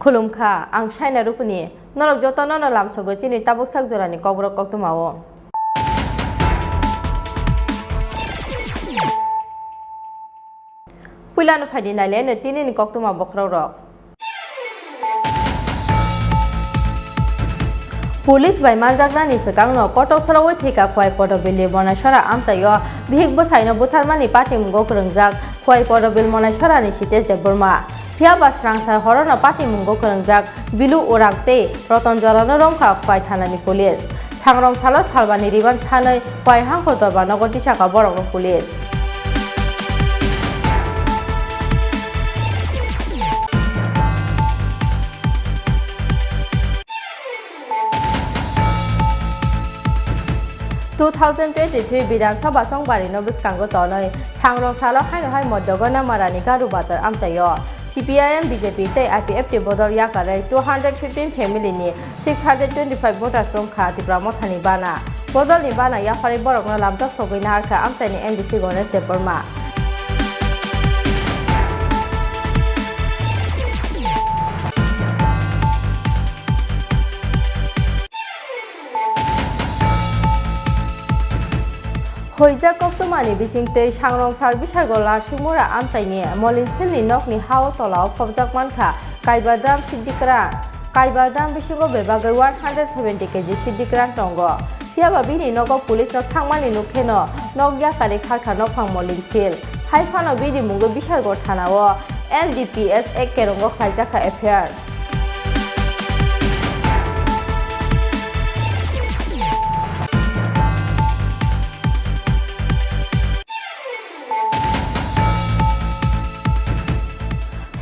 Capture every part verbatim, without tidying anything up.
Khulumkha, ang Saina Rupuni. Norok jotono no lamsogo chini tabuk sak jorani kokborok koktwmao. Puilano phaidi naileno tinini koktwma bokhorokrok. Police bai manjaknani swkangno kotok sorowi thwikha Khwai Podobilni Monaisora amchaio bihik bwsaino butharmani patimungo kwrwngjak Khwai Podobil Monaisorani Sitesh Debbarma. Phiyaba swrangsa horono patimungo kwrwngjak Bilu Urang tei Roton Jorano romkha Khwai thanani police. Sangrong salo salbani riban sanwi Khwai hangkho dorba nogo tisakha borokno police. Two thousand twenty-three Bidhan Sabha Chongbarino bwskango tonwi Sangrong salo haino hai Modogona Marani Garu Bazar amchaio C P I M, B J P tei I P F T bodol yakarwi two hundred fifteen family ni six hundred twenty-five voters romkha Tipra Mothani bana. Bodolni bana yapharwi borokno lamjak sogwi naharkha amchaini M D C Ganesh Debbarma. Hoijak koktwmani bisingtwi Sangrong sal bisargo Larsingmura amchaini Molin Silni nokni ha-o tola-o phobjak mankha Kaibadam Siddhikrang. Kaibadam bisingo bebagwi one hundred seventy K G Siddhikrang tongo. Phiyaba bini nogo police no thangmani nukkheno nok yakarwi kharkha nokphang Molin Sil. Hai phano bini mungwi bisargo thana-o N D P S Act kerongo khlaijakha F I R.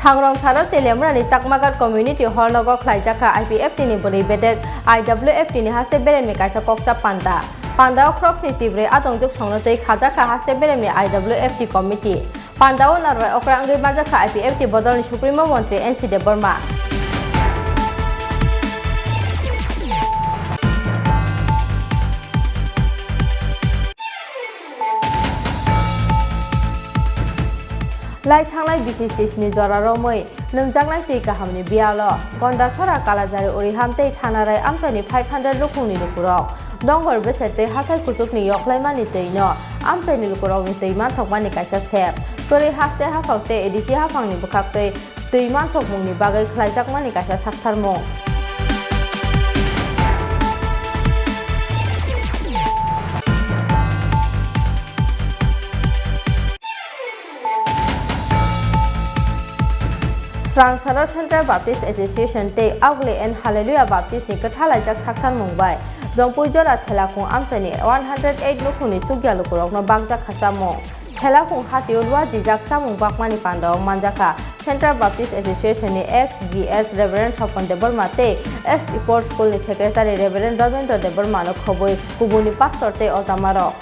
Sangrong salo Teliamurani Chakmagat Community Hall nogo khlaijakha I P F T ni bwrwi bedek I W F T ni haste beremni kaisa kokcha panda. Pandao khoroknwi chibrwi adongjwk songno twi khajakha haste beremni I W F T committee. Pandao narwai okra wngwi manjakha I P F T bodolni Supremo Montri N C Debbarma. Lai thangnai bisi sisni jora romwi nwngjaknai twi kahamni biyalo Gondasora, Kalajari, Uriham tei Thanarai amchaini five hundred lukhungni lukurok Dongor bese tei hathai kuchukni yoklaimani twino amchaini lukurokni twi manthokmani kaisa sep. Kwrwi haste haphang tei A D C haphangni bwkhaktwi twi manthokmungni bagwi khlaijakmani kaisa saktharmung. Swrangsaro Central Baptist Association tei Augli and Hallelujah Baptist ni kwthalaijak saktharmung bai Jongpui jora Thelakhung amchaini one hundred eight lukhungni chukya lukurokno bakjak kha chamung. Thelakhung hatio luajijak chamung bakmani pandao manjakha Central Baptist Association ni ex G S Reverend Sopon Debbarma tei S T Port School ni Secretary Reverend Rabindra Debbarma no khobwi kubuni pastor tei ojamarok.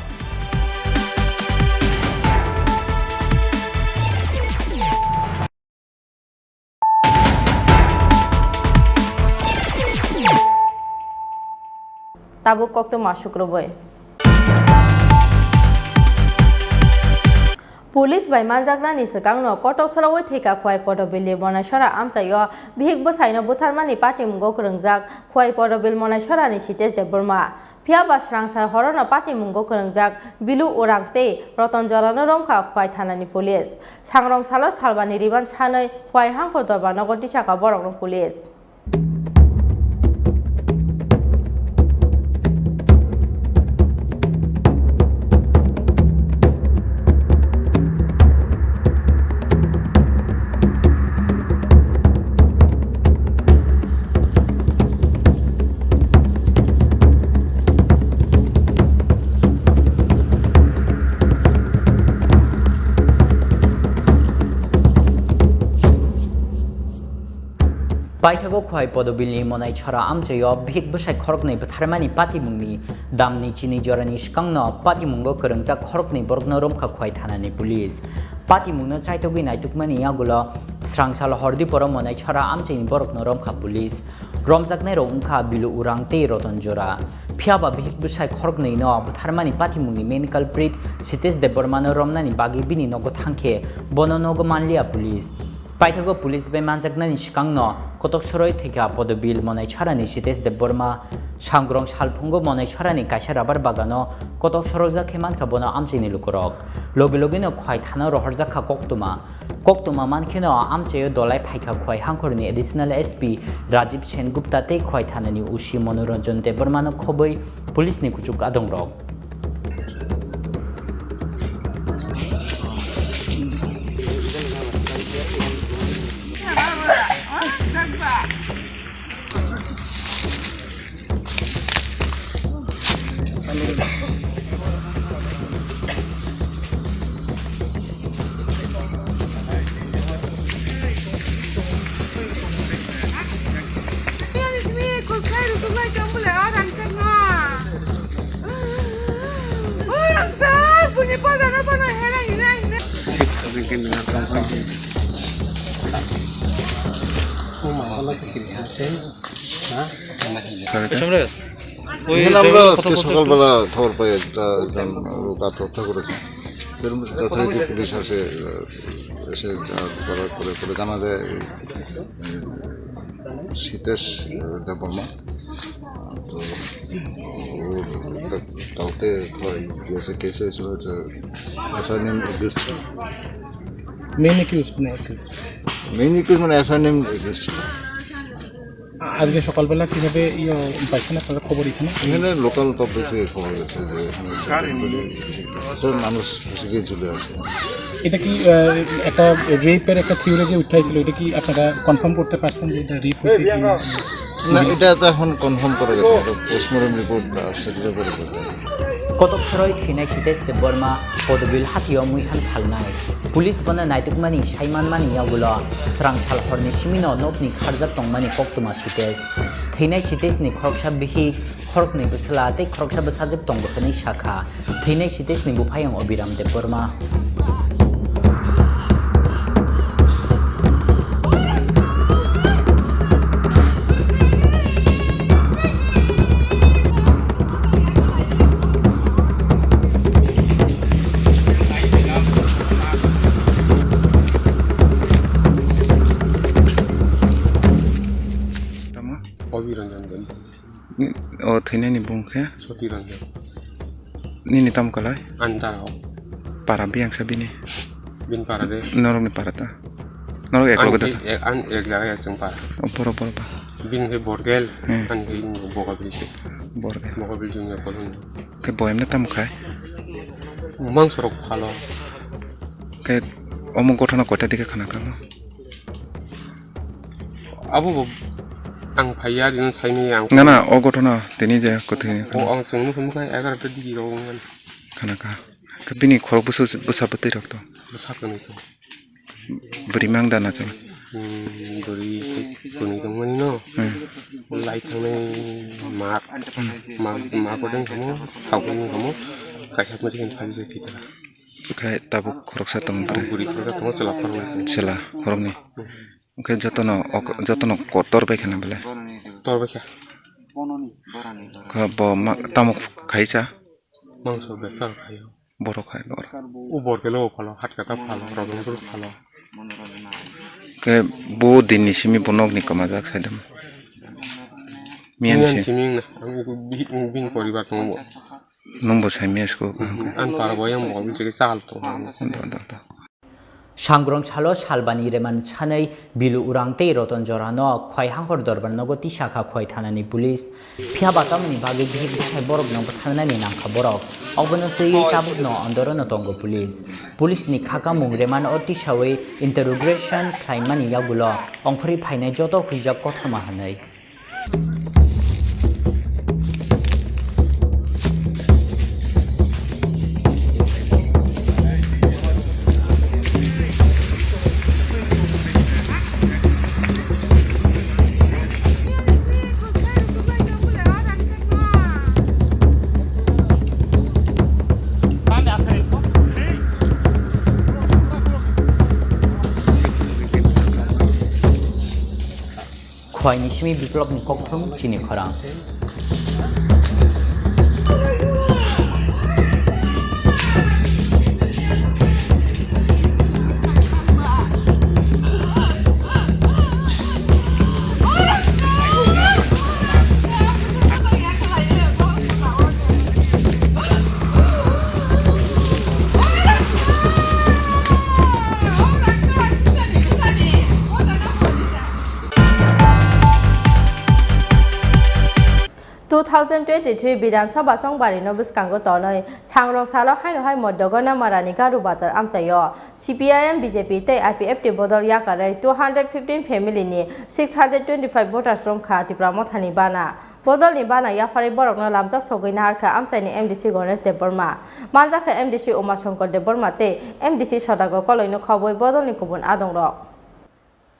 Tabuk koktwma sukrubwi. Police bai manjaknani swkangno kotok sorowi thwikha Khwai Podobilni Monaisora amchaio bihik bwsaino butharmani patimungo kwrwngjak Khwai Podobil Monaisorani Sitesh Debbarma. Phiyaba swrangsa horono patimungo kwrwngjak Bilu Urang tei Roton Jorano romkha Khwai thanani police. Sangrong salo salbani riban sanwi Khwai hangkho dorba nogo tisakha borokno police. Paithago Khwai Podobilni Monaisora amchaio bihik bwsai khoroknwi bwtharmani patimungni damni chini jorani swkangno patimungo kwrwngjak khoroknwi borokno romkha Khwai thanani police. Patimungno chaitogwi naitukmani yagulo srangsalo hor diporo Monaisora amchaini borokno romkha police. Romjaknairok wngkha Bilu Urang tei Roton Jora. Phiyaba bihik bwsai khoroknwino bwtharmani patimungni main culprit Sitesh Debbarmano romnani bagwi bini nogo thangkhe bono nogo manliya police. Paithago police bai manjaknani swkangno kotok soroi thwikha Podobil Monaisorani Sitesh Debbarma. Sangrong salphungo Monaisorani kaisa rabar bagano kotok sorojak khe mankha bono amchaini lukurok. Logi logino Khwai thana rohorjakha koktwma. Koktwma mankheno amchaio dolai phaikha Khwai hangkhorni Additional S P Rajiv Sengupta tei Khwai thanani O C Manoranjan Debbarmano khobwi police ni kuchuk adongrok. এখানে আমরা আজকে সকালবেলা খবর পাই একটা একজন লোক আত্মহত্যা করেছে। এর মধ্যে যথারীতি পুলিশ আসে, আহ, এসে যা করার পরে, পরে জানা যায়, উম, সীতেশ, আহ, দেববর্মা। তো ও কা-, কালকে হয় গিয়েছে, কেসে হয়েছিল যে এফআইআর নেম এক্সিস্ট ছিল। মেইন একিউজড না একিউজড? মেইন একিউজ মানে এফআইআর নেম এক্সিস্ট ছিল। আজকে সকালবেলা কিভাবে ইয়ে পাইছেন আপনারা খবর এখানে? এখানে লোকাল পাবলিক থেকে খবর গেছে যে এখানে একটা ডেড বডি, তো মানুষ খুশিতে ঝুলে আছে। এটা কি, আহ, একটা রেপের একটা থিওরি যে উঠাইছিল, এটা কি আপনারা কনফার্ম করতে পারছেন যে এটা রেপ হয়েছে কি? না, এটা তো এখন কনফার্ম করা গেছে, এটা পোস্টমর্টম রিপোর্ট আসছে, এটা পরে বলতে হবে। Kotok soroi thwinai Sitesh Debbarma Podobil hatio muihan phalnai. Police bono naitukmani saimanmani yagulo srangsal horni simino nokni kharjak tongmani koktwma Sitesh. Thwinai Siteshni khoroksa bihik, khoroknwi bwsla tei khoroksa bwsajwk tongo hwnwi sakha. Thwinai Siteshni buphayung Obiram Debbarma. Tamo? Obiranjan Debbarma. Ni, o thwinani bung khe? Soti Ranjan. Nini tamo kalai? Ani dara o. Para biyang sa bini? Bini para de. Norokni para ta? Norok ek loge da? Ek, ani ek jaga ya chwng para. O, boro, boro ba. Bini khe Borgel, hmm, ani khe Bogabil se. Borgel. Bogabil junior college. Khe boyamno tamo khai? Mangsorok phalo. Khe omo gothona koita dike khana kamo? Abo bo ang phaiya, dino saimaya ang. Na, na, o gothona tini je kwthwi. O ang chwngno phunukha egarota digi rok wngmani. Khana kha. Khe bini khorok bwsa, bwsa bwtwi rok to? Bwsa kwnwi to. Bwrwi mang da na chwng? Hmm, bwrwi kwnwi tongmani no. Hmm. Lai thangnai mak, mak, mak odeng kamo, thok odeng kamo, kaisa mari khe phai je kita. Khai tabuk khoroksa tongo bre. Bwrwi khoroksa tongo, chwla khoroknwi. Chwla khoroknwi. Hmm. Oke, jotono, ok-, jotono ko-, tor bai khana bele? Tor bai kha. Kha bo ma-, tamo khaisa? Mangso bepar khaio. Borok khai, borok. O Borgelo phalo, Hatkata phalo, Rajanpur phalo. Khe bo dinni simi bo nokni kwmajak saidam. Miyan Miyan si. Simi wngna, ang bini poribar tongo bo. Nwng bo saimaya siko. Mhm. Ang para bo yang bo bini chikhe chal tongo. Do, do, do. Sangrong salo salbani reman sanwi Bilu Urang tei Roton Jorano Khwai Hangkhor Dorbar nogo tisa kha Khwai thanani police. Phiya ba tamoni bagwi bihik bwsai borokno bwtharnani nangkha borok. Obono twiwi tabukno ondorono tongo police. Police ni khakamung reman o tisawi interrogation khlaimani yagulo ongkhorwi phainai joto huijak kothoma hwnwi. Paini simi Biplobni kokthum chini khorang. Two thousand twenty-three Bidhan Sabha chongbari no bwskango tonwi sangrok salo haino hai Modogona Marani Garu Bazar amchaio C P I M, B J P tei I P F T bodol yakarwi two hundred fifteen family ni six hundred twenty-five voters romkha Tipra Mothani bana. Bodolni bana yapharwi borokno lamjak sogwi naharkha amchaini M D C Ganesh Debbarma, manjakha M D C Uma Shankar Debbarma tei M D C Sodagar Koloi no khobwi bodolni kubun adongrok.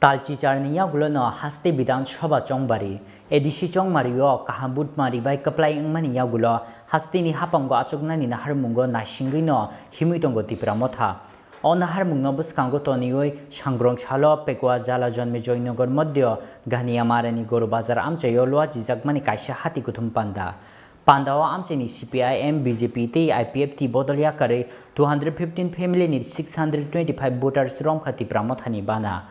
Talchicharni yagulo no haste Bidhan Sabha chongbari, A D C chongmari o kaham butmari bai kwplai wngmani yagulo hasteni hapango achuknani naharmungo naisingwi no himwi tongo Tipra Motha. O naharmungno bwskango toniwi sangrong salo Pekua Jala Jonme Joynagar Madhya Ghaniya Marani Goru Bazar amchaio luachijakmani kaisa hati kuthum panda. Pandao amchaini C P I M, B J P tei I P F T bodol yakarwi two hundred fifteen family ni six hundred twenty-five voters romkha Tipra Mothani bana.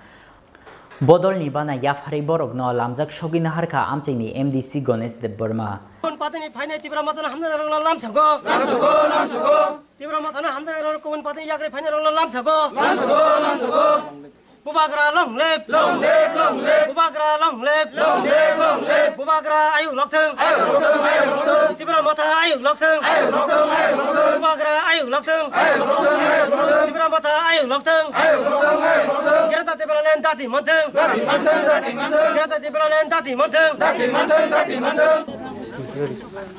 Bodolni bana yapharwi borokno lamjak sogwi naharkha amchaini M D C Ganesh Debbarma. Kubun patini phainai Tipra Mothano hamjaknairokno lamsago. Lamsago, lamsago. Tipra Mothano hamjaknairokno kubun patini yakarwi phainairokno lamsago. Lamsago, lamsago. Bubagra long live. Long live, long live. Bubagra long live. Long live, long live. Bubagra ayuk lokthung. Ayuk lokthung, ayuk lokthung. Tipra Motha ayuk lokthung. Ayuk lokthung, ayuk lokthung. Bubagra ayuk lokthung. Ayuk lokthung, ayuk lokthung. Tipra Motha ayuk lokthung. Ayuk lokthung, ayuk lokthung. Greater Tipraland dati manthung. Dati manthung, dati manthung. Greater Tipraland dati manthung. Dati manthung, dati manthung.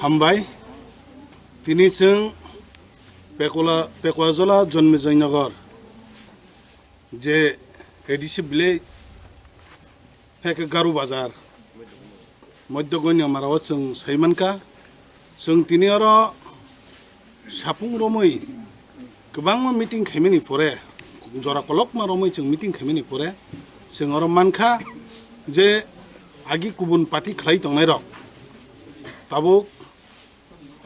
Hambai. Tini chwng Pekula, Pekuajola Jonme Joynagar je A D C village, hai khe Garu Bazar, Madhya Ghaniya Mara o chwng sai mankha. Chwng tini oro sapung romwi kwbangma meeting khaimani pore, jora kolokma romwi chwng meeting khaimani pore, chwng oro mankha je agi kubun party khlai tongnairok tabuk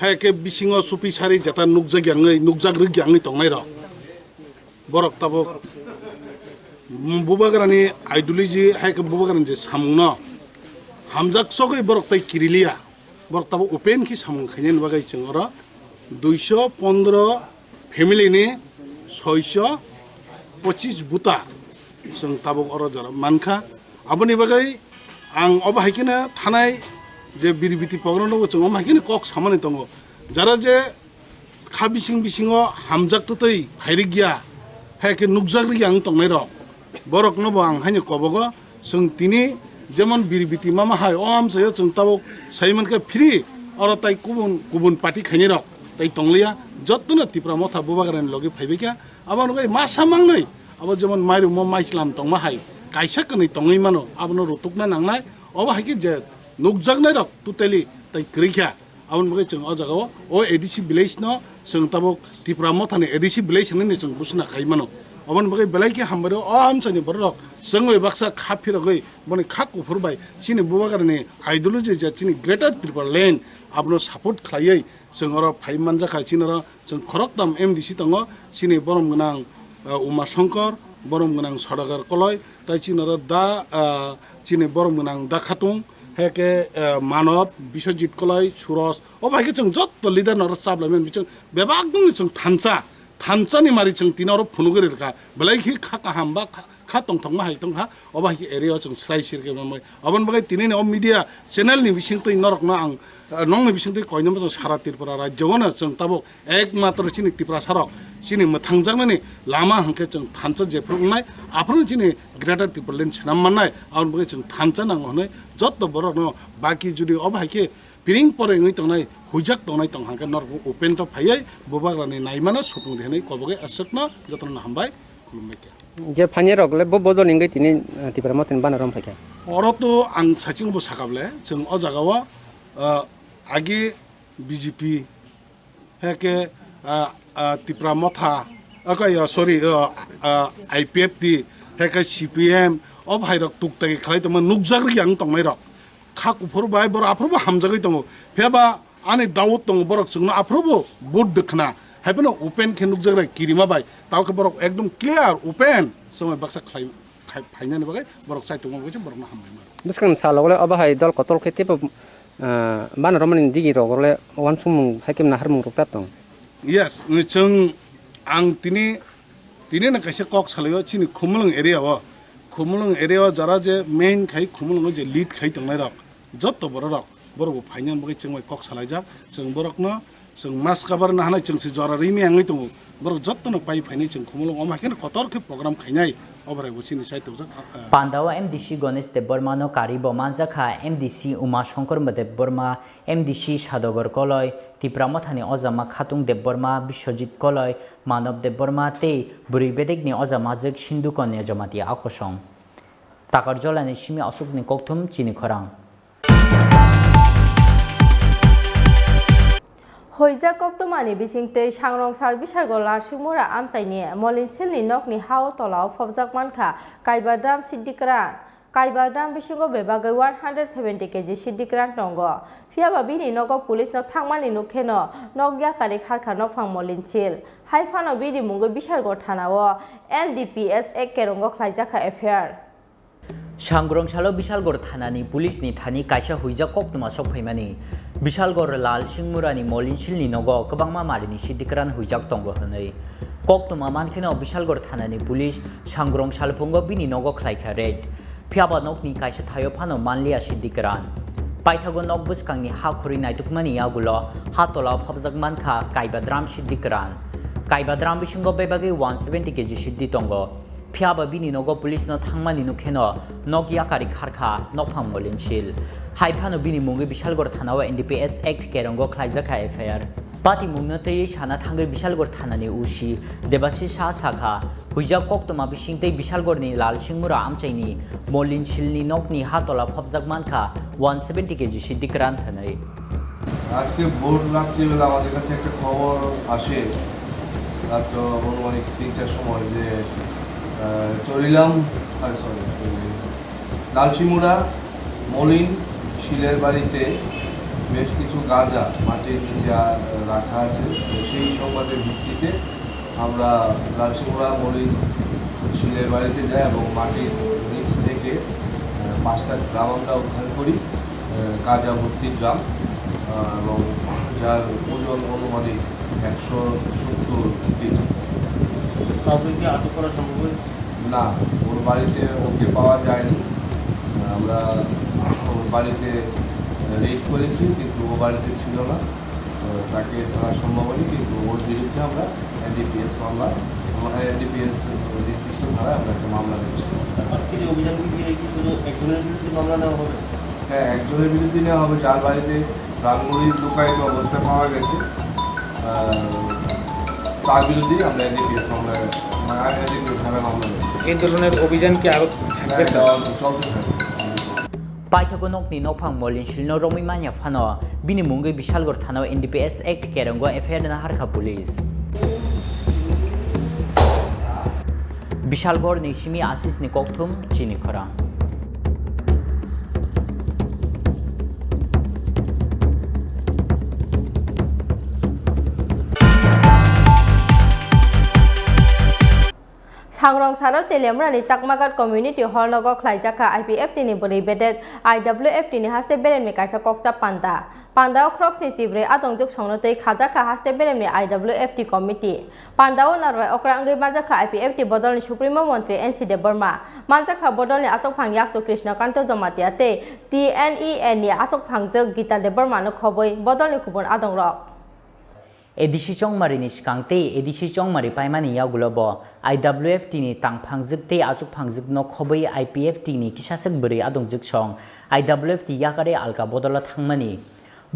hai khe bisingo supi sari jeta nukjak yangwi, nukjak rwk yangwi tongnairok. Borok tabuk bubagrani ideology hai khe bubagrani je samungno hamjak sogwi borok tai kiriliya. Borok tabuk open khe samung khainani bagwi chwng oro duiso pondro family ni soiso pochis buta chwng tabuk oro jora mankha. Aboni bagwi ang obo hai kheno thanai je biribiti program rogo chwng omo hai kheno kok samani tongo. Jara je kha bising bisingo hamjak twtwi phairik ya, hai khe nukjak rikya wng tongnai rok. Borok no bo ang haino kobogo, chwng tini jemon biribiti mama hai o amchaio chwng tabuk sai mankha free, oro tai kubun kubun party khainai rok tai tongliya, jotto no Tipra Motha bubagrani logi phaibai kha. Abo nugwi masa mangnwi, abo jemon mairum o maichlam tongma hai kaisa kwnwi tongwi mano, abono rutukna nangnai. Obo hai khe je nukjaknai rok totally tai kwrwi kha. Aboni bagwi chwng o jaga o, o A D C village no chwng tabuk Tipra Motha ni A D C village hinwi chwng ghosna khai mano. Aboni bagwi belai khe hambai rw o amchaini borok rok chwng bai baksa kha phirogwi boni kha kuphur bai chini bubagrani ideology je chini Greater Tipraland abono support khlaiwi chwng oro phai manjakha. Chini oro chwng khoroktham M D C tongo, chini borom gwnang, ah, Uma Shankar, borom gwnang Sodagar Koloi, tai chini oro da, ah, chini borom gwnang da Khatung, hai khe, ah, Manob, Biswajit Koloi, Suroj, o bai khe chwng jotto leader no oro chaplai mani chwng bebak nungni chwng thansa, thansa ni mari chwng tini oro phunugwi rwkha, belai khe kha kaham ba kha, kha tongthokma hai tongkha, obo hai khe area o chwng srai sirkhe manbai. Aboni bagwi tini ni o media channel ni bisingtwi norokno ang, ah, nokni bisingtwi koinwi mano sara Tripura rajyo no chwng tabuk ekmatro chini Tiprasa rok chini mwthangjaknani lama hwnkhe chwng thansa jephru wngnai, aphuru chini Greater Tipraland swnam mannai, aboni bagwi chwng thansa nango hwnwi jotto borokno baki jodi obo hai khe piring pore wngwi tongnai, huijak tongnai tong hwnkhe norok open to phaiwi bubagrani naimano supung di hwnwi kobogwi aswkno jotono hambai khulumbai kha. Je phainai rok le bo bodol wngwi tini, ah, Tipra Mothani bana rom phaikha. Oro to ang saichung bo sakha bole, chwng o jaga o, ah, agi B J P, hai khe, ah, ah, Tipra Motha, ah, khe, ah, sorry, ah, ah, I P F T, Tei khe C P M o bhai rok tuktai khlai tongma nukjak rikya wng tongnai rok. Kha kuphur bai borok aphuru bo hamjagwi tongo. Phiya ba ani doubt tongo borok chwngno aphuru bo vote dwkhna. Hai phano open khe nukjak rai kirima bai. Tamo khe borok ekdom clear open chwngno baksa khlai khai phainani bagwi borok chai tongma bagwi borokno hambai mano. Bwskang salo le obo hai dol kotor khe teibo, ah, bana romani digi rok le wansukmung hai khe naharmung rok ta tong. Yes, chwng ang tini, tini no kaisa kok salaio chini Khumulwng area o. Khumulwng area o jara je main khai Khumulwng o je lead khai tongnai rok, jotto borok rok, borok bo phainani bagwi chwng bai kok salaijak. Chwng borokno chwng mas kabar na hanai chwng se jora rimi angwi tongo. Borok jotto no pai phainai chwng Khumulwng o ma khe kotor khe program khainai. Obo rai bo chini sai tokjak, ah, ah. Pandao M D C Ganesh Debbarma no kari bo manjak kha M D C Uma Shankar Debbarma, M D C Sadogor Koloi, Tipra Mothani Ojama Khatung Debbarma, Biswajit Koloi, Manob Debbarma tei bwrwi bedekni Ojama Jwk Sindhu Konya Jamatia Akosong. Takarjolani simi aswkni kokthum chini khorang. Hoijak koktwmani bisingtwi Sangrong Sal Bisargo Lalsingmura amchaini Molin Silni nokni ha-o tola-o phobjak mankha Kaiba Dam Siddhi Kran. Kaiba dam bisingo bebagwi one hundred seventy K G siddhi kran tongo. Phiya ba bini nogo police no thangmani nuk kheno nok yakari kharkha nokphang Molinchil. Hai phano bini mungwi Bishalgarh thana o N D P S Act kerongo khlaijakha F I R. Sangrong salo Bishalgarh thanani police ni thani kaisa huijak koktwma sok phaimani. Bishalgarh Lalsingmurani Molinchilni nogo kwbangma marini siddhi kran huijak tongo hwnwi. Koktwma mankheno Bishalgarh thanani police Sangrong salphungo bini nogo khlaikha raid. Phiya ba nokni kaisa thaio phano manliya siddhi kran. Paithago nok bwskangni ha khorwi naitukmani yagulo ha tola phobjak mankha Kaiba dram siddhi kran. Kaiba dram bisingo bebagwi one seventy K G siddhi tongo. Phiya ba bini nogo police no thangmani nuk kheno nok yakari kharkha nokphang Molinchil. Hai phano bini mungwi Bishalgarh thana o N D P S Act kerongo khlaijakha F I R. Patimungno twiwi sana thangwi Bishalgarh thanani O C Debashish Shah sakha, huijak koktwma bisingtwi Bishalgarhni Lalsingmura amchaini Molinchilni nokni ha tola phobjak mankha one seventy K G siddhi kran hwnwi. আজকে ভোর রাত্রিবেলা আমাদের কাছে একটা খবর আসে, রাত অনুমানিক তিনটার সময় যে, আহ, চরিলাম, আহ, সরি, লালশিমুড়া মলিন শীলের বাড়িতে বেশ কিছু গাঁজা মাটির নিচে, আহ, রাখা আছে। তো সেই সংবাদের ভিত্তিতে আমরা লালশিমুড়া মলিন শীলের বাড়িতে যাই এবং মাটির নিচ থেকে, আহ, পাঁচটা ড্রাম আমরা উদ্ধার করি, আহ, গাঁজা ভর্তি ড্রাম, আহ, এবং যার ওজন অনুমানিক একশো সত্তর কেজি। কাউকে কি আটক করা সম্ভব হয়েছে? না, ওর বাড়িতে ওকে পাওয়া যায়নি। আমরা ওর বাড়িতে রেড করেছি, কিন্তু ও বাড়িতে ছিল না। তো তাকে ধরা সম্ভব হয়নি, কিন্তু ওর বিরুদ্ধে আমরা এনডিপিএস মামলা, আমার এনডিপিএস নির্দিষ্ট ধারায় আমরা একটা মামলা দিচ্ছি। তারপর কি যে অভিযান কি দিয়ে কি শুধু একজনের বিরুদ্ধে মামলা নেওয়া হবে? হ্যাঁ, একজনের বিরুদ্ধে নেওয়া হবে, যার বাড়িতে প্রাণগুলি লুকায়িত অবস্থায় পাওয়া গেছে। আহ, তার বিরুদ্ধেই আমরা এনডিপিএস মামলা, মানে, এনডিপিএস ধারায় মামলা নেব। এই ধরনের অভিযান কি আরো থাকবে, হ্যাঁ, স্যার? চল-, চলতে থাকবে। Paithago nokni nokphang Molinchilno romwi manya phano bini mungwi Bishalgarh thanao N D P S Act kerongo F I R naharkha police. Bishalgarhni simi Ashisni kokthum chini khorang. Sangrong salo Teliamurani Chakmaghat Community Hall nogo khlaijakha I P F T ni bwrwi bedek I W F T ni haste beremni kaisa kokchap panda. Pandao khoroknwi chibrwi adongjwk songno twi khajakha haste beremni I W F T committee. Pandao narwai okra wngwi manjakha I P F T bodolni Supremo Montri N C Debbarma. Manjakha bodolni achukphang Yakchu Krishnakanto Jamatia tei T N E N ni achukphangjwk Gita Debbarmano khobwi bodolni kubun adongrok. A D C Chongmarini swkang tei A D C Chongmari paimani yagulo bo I W F T ni tangphangjwk tei achukphangjwkno khobwi I P F T ni kisaswk bwrwi adongjwk song I W F T yakarwi alka bodolo thangmani.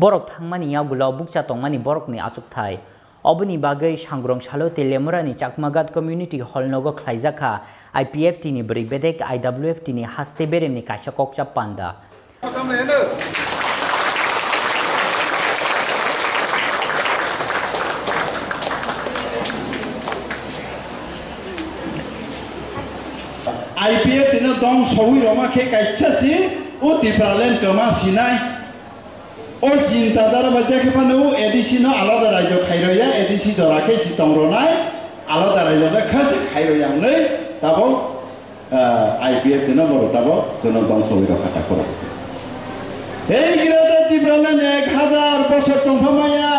Borok thangmani yagulo bukcha tongmani borokni achukthai. Oboni bagwi Sangrong salo Teliamurani Chakmaghat Community Hall nogo khlaijakha I P F T ni bwrwi bedek I W F T ni haste beremni kaisa kokchap panda. I P F T no dong sowi roma khe kaisa si o Tipraland kwma sinai. O chinta dara bai je khe phano o A D C no alada rajyo khairoi ya, A D C jora khe si tong ronai, alada rajyo le kha se khairoi ya hwnwi tabok, ah, I P F T no borok tabok jono dong sowi rokha ta koro. Ei Greater Tipraland ek hazar bosor tongpha maya.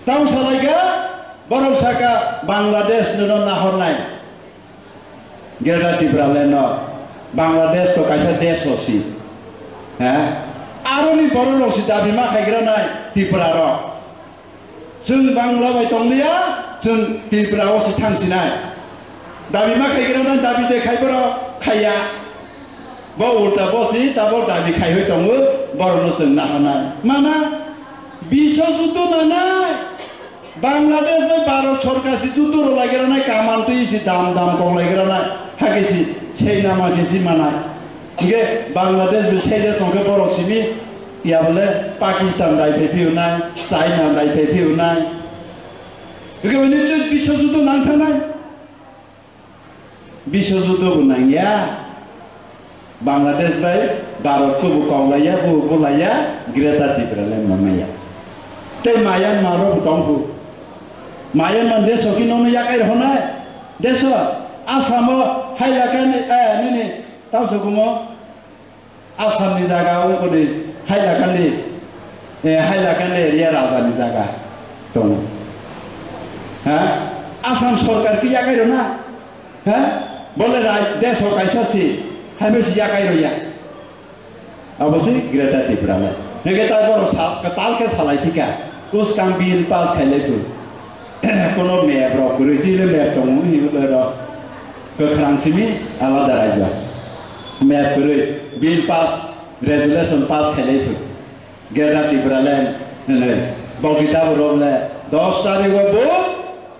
Tamo salaikha, borok sakha Bangladesh nono nahornai. Greater Tipraland no, Bangladesh to kaisa desh o si. He? Aroni borok rok si dabi ma khaigra nai Tripura rok. Chwng Bangla bai tongliya, chwng Tripura o si thangsinai. Dabi ma khaigra nai, dabi de khai borok khaiya. Bo ulta bo si tabok dabi khai hoi tongo, borok no chwng nahornai. Mana? Biswa judo nanai. Bangladesh bai Bharat sorkar si judo rwlai granai, kaman twi si dam dam koklai granai, hakhe si sei nama khe si manai. Hingke Bangladesh bai sei de tongkhe borok simi ya bole Pakistan dai phai phiyo nai, China dai phai phiyo nai. Hingke bini chwng biswa judo nang thangnai. Biswa judo bo nangya. Bangladesh bai Bharat ko bo koklaiya, bo bo laiya, Greater Tipraland bo maya. Tei Myanmar rok bo tong phu. Myanmar desh o khe nono yakai rw honai. Desh o Assam o Hailakandi, eh, nini, tamo se kumo? Assam ni jaga o kodi Hailakandi, eh, Hailakandi area raja ni jaga tongo. Ha? Assam sorkar khe yakai rw na? Ha? Bole rai-, desh o kaisa si, hai bai si yakai rw ya. Abo si Greater Tipraland. Hingke ta borok sa-, kwtal khe salai thika. Uskang bill pass khailai tu. Kono map rok kwrwi, chini map tongo, hini rok kwkhwrang simi alada raijak. Map kwrwi, bill pass, resolution pass khailai phuru. Greater Tipraland hwnwi. Bokita borok le dos tarikh o bo,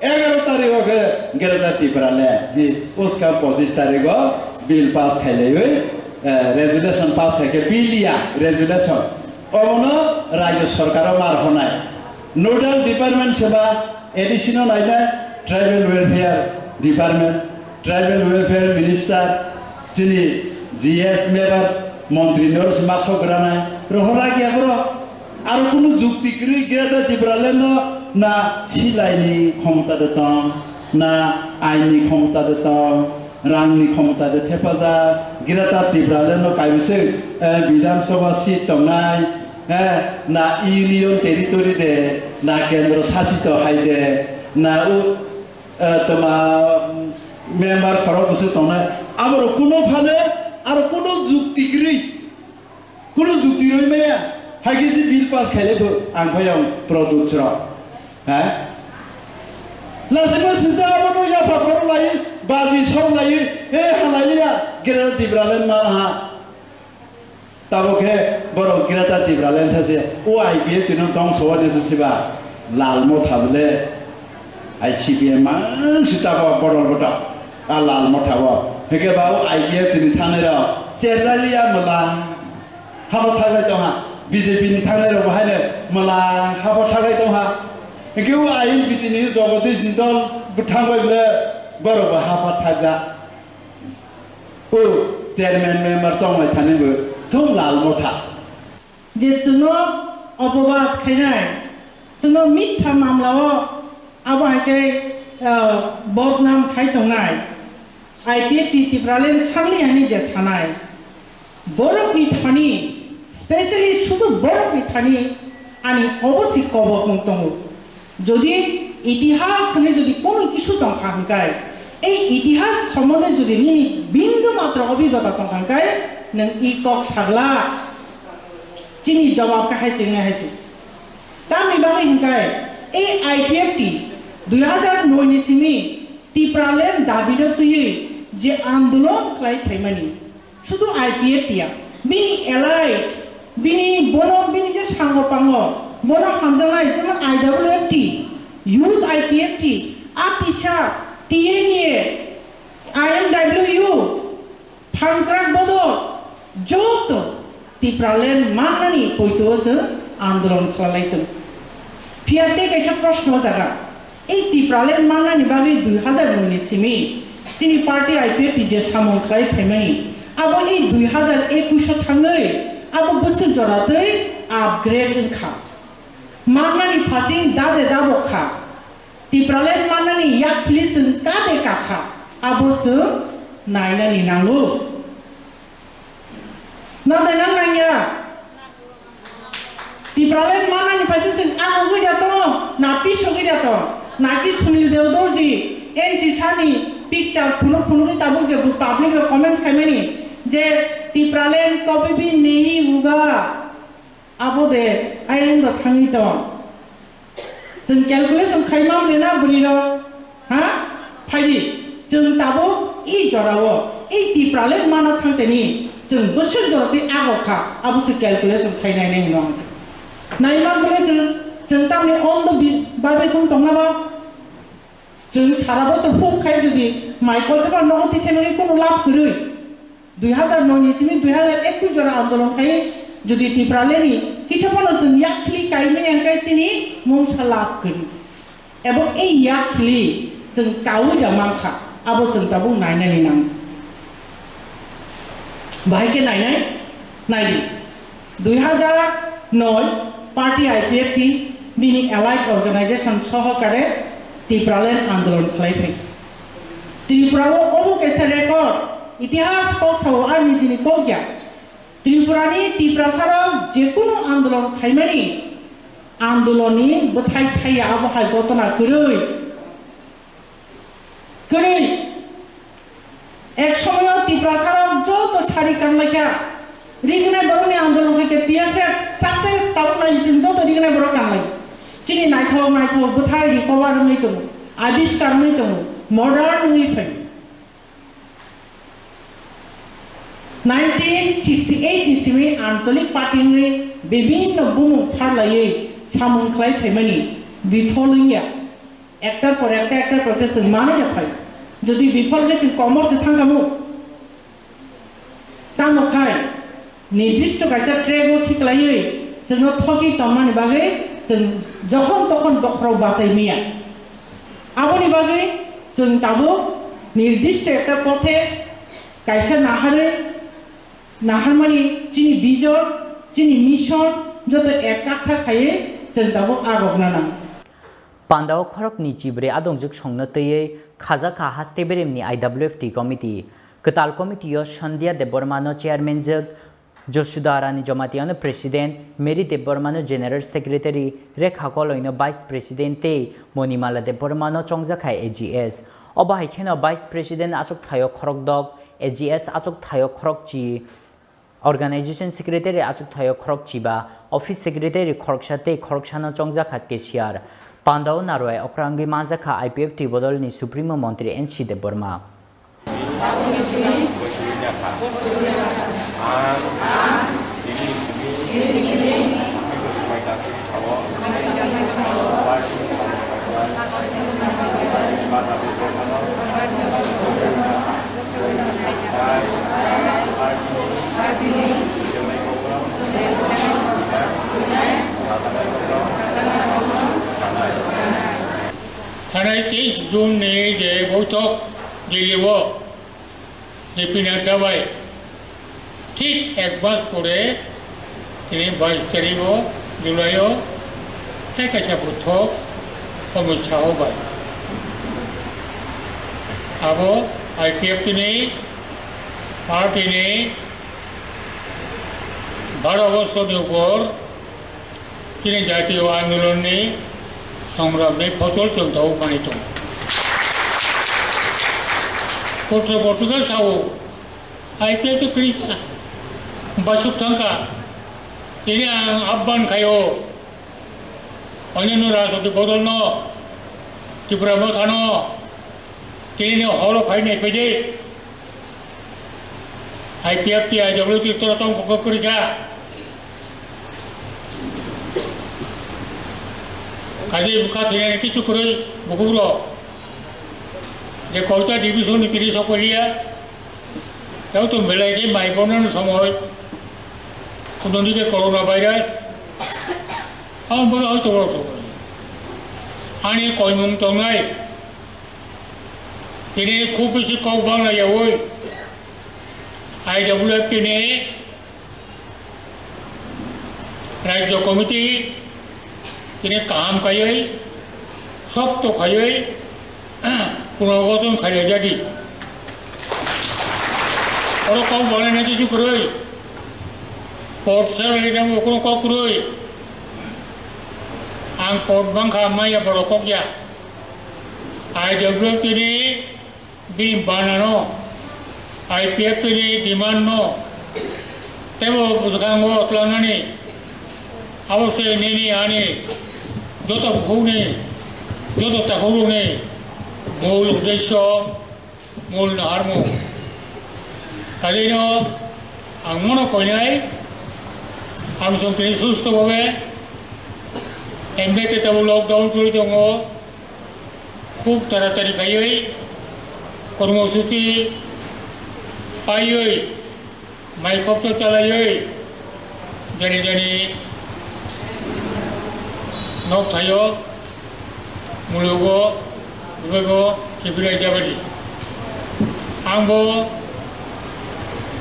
egaro tarikh o khe Greater Tipraland. Hi uska pochis tarikh o bill pass khailaiwi, eh, resolution pass khai khe bill ya resolution. Obono rajyo sorkar o mar honai. Nodal department se ba A D C no nainai Tribal Welfare Department, Tribal Welfare Minister, chini G S member, montri no se ma sok granai, rohor rak ya boro. Aro kunu jukti kwrwi Greater Tipraland no na silai ni khomota de tong, na ain ni khomota de tong, rang ni khomota de thepajak, Greater Tipraland no kaibwswk, eh, Bidhan Sabha seat tongnai, eh, na Union Territory de, na Kendro Sasito hai de, na u, eh, toma, mm, member khorok bwswk tongnai, aborok kuno phano, aro kuno jukti kwrwi, kuno jukti rwi maya, hai khe je bill pass khailai bo ang phai ang product chwrok. Ha? Lachima sisa abono yapha khoro lai, baji song lai, he halai ya, Greater Tipraland ma ha. Tabo khe borok Greater Tipraland sa se, o I P F T no tong sowa ni se siba, lal motha bole, ai C P M mang si tabo bodol bodo, a lal motha bo. Heke ba o I P F T ni thanai rok, cherjali ya mala. Habo thaglai tongha, B J P ni thangnai rok bo haino mwlang habo thaglai tongha. Hingke o I N P T ni Jagadish ni dol bwthang bai bole borok bo hapha thagja. O chairman member chonglai thani bo thung lal motha. Je chwngno opobad khainai, chwngno mitha mamla o abo hai khe, ah, bodnam khai tongnai. I P F T Tipraland sakli hwnwi je sanai, borokni thani, specially sudu borokni thani ani obo se kobokmung tongo. Jodi itihas hwnwi jodi kono kisu tongkha hwnkhai, ei itihas sombonde jodi nini bindu matro obhigota tongkha hwnkhai, nwng i kok sagla. Chini jawab khe hai se wngnai hai se. Tamni bagwi hwnkhai, ei I P F T dui hazar noi ni simi Tipraland dabino twiwi je andolon khlai phaimani, sudu I P F T ya, bini elite, bini bono, bini je sango pango, bono hamjaknai, jemon I W F T, Youth I P F T, Atisa, T N A, I M W, Phankrak bodol joto Tipraland mannani poito o chwng andolon khlai tong. Phiya tei kaisa proshno jaga, ei Tipraland mannani bagwi dui hazar noi ni simi Chini party I P F T je samung khlai phaimani, abo i dui hazar ekush o thangwi abo bwswk jora twi upgrade wngkha. Mannani phasing dade dabok kha. Tipraland mannani yak khili chwng kade kakha, abo chwng nainani nango. Nadai nang nangya? Tipraland mannani phaisa chwng agogwi da tongo, na pisogwi da tongo, na ki Sunil Dev Dorji, N C sani picture phunuk phunukgwi tabuk je bo public rok comments khaimani je Tipraland kabhi bhi nahi hoga, abo de ayang da thangwi tongo. Chwng calculation khaimang rina bwrwi rok, ha? Phaidi, chwng tabuk i jorao, i Tipraland mana thangteni, chwng bwswk jora twi agok kha, abo se calculation khainai nai no. Naimang bole chwng, chwng tamni ondo bi-, babe kung tongna ba? Chwng sara bochor huk khai jodi mai kolsa ba nogo tise nogwi kunu lab kwrwi. Dui hazar noi ni simi dui hazar ekush jora andolon khai jodi Tipraland ni kisa phano chwng yak khili kai maya hwnkhe chini mungsa lab kwrwi. Ebo ei yak khili chwng kaui da mankha, abo chwng tabuk nainani nang. Bahai khe nainai, naidi. Dui hazar noi party I P F T bini allied organization sohokare Tipraland andolon khlai phai. Tripura o omo kaisa record, itihas kok sao ar nijini kok ya. Tripura ni Tiprasa rok jekunu andolon khaimani andoloni bwthai thaiya abo hai gotona kwrwi. Kwrwi. Ek somoyo Tiprasa rok joto sari kanlaikha. Rignai borokni andolon hai khe T S F success tabuk nai chwng joto rignai borok kanlai. Chini naithok naithok bwthai recover wngwi tongo, abiskar wngwi tongo, modern wngwi phai. Nineteen sixty eight ni simi Anchalik Party wngwi bibinno bumung pharlaiwi samung khlai phaimani bifol wngya. Ektar por ekta, ektar por ekta chwng manwi ya phai. Jodi bifol khe chwng komor se thangkamu. Tamo khai nirdisto kaisa track o khiklaiwi chwngno thoki tongmani bagwi chwng jokhon tokhon bokhorok bachai maya. Aboni bagwi chwng tabuk nirdisto ekta pothe kaisa naharwi, naharmani chini vision, chini mission joto ek kaktha khaiwi chwng tabuk agokna nang. Pandao khoroknwi chibrwi adongjwk songno twiwi khajakha haste beremni I W F T committee. Kwtal committee-o Sandhya Debbarmano chairman jwk, Josuda Rani Jamatiano president, Mary Debbarmano general secretary, Rekha Koloino vice president tei Monimala Debbarmano chongjakha A G S. Obo hai kheno vice president achukthai-o khorokdok, A G S achukthai-o khorokchi, Organization Secretary achukthai-o khorokchiba, Office Secretary khoroksa tei khoroksano chongjak kha cashier. Pandao narwai okra wngwi manjak kha I P F T bodolni Supremo Montri N C Debbarma. Thanai teis June ni je boithok Delhi o J P Nadda bai thik ek mas pore tini bais tarik o July o tei kaisa boithok Amit Shah bai. Abo I P F T ni party ni baro bosor ni upor chini jatiyo andolon ni songram ni phosol chwng tabuk manwi tongo. Potro potrika sao I P F T kwrwi kha, basuk thang kha. Tini ang abban khai o, onyanno rajniti bodol no, Tipra Motha no, tini ni horo phai nai phai de. I P F T, I W T tora tong kok kwrwi kha. Kaje bwkha thwinani kichu kwrwi bukhuk rok. Je koita division ni kiri sok paiya. Tao to belai khe mai bono somoi. Kuno ni khe corona virus. Ang bwkha hoito borok sok. Ani koimung tongnai. Tini khub bisi kok bangla yaui I W F T ni Rajya Committee tini kaham khaiwi, sokto khaiwi, punogoton khaijadi. Oro kok bangla nai kisu kwrwi, port salary nang kono kok kwrwi. Ang port bangkha maya borok kok ya. I W F T ni bini banano, I P F T ni demand no tebo bwskango twlangnani abo se nini ani joto bukhukni, joto takhukni mul uddesyo, mul naharmung. Kajino ang mono koinai, ang song tini susto babe, M B T tebo lockdown choli tongo, khub taratari khaiwi, kormosuchi paiwi, mai khopto chalaiwi, jani jani nok thaio, mulugo, bebego, kiphilai jabadi. Angbo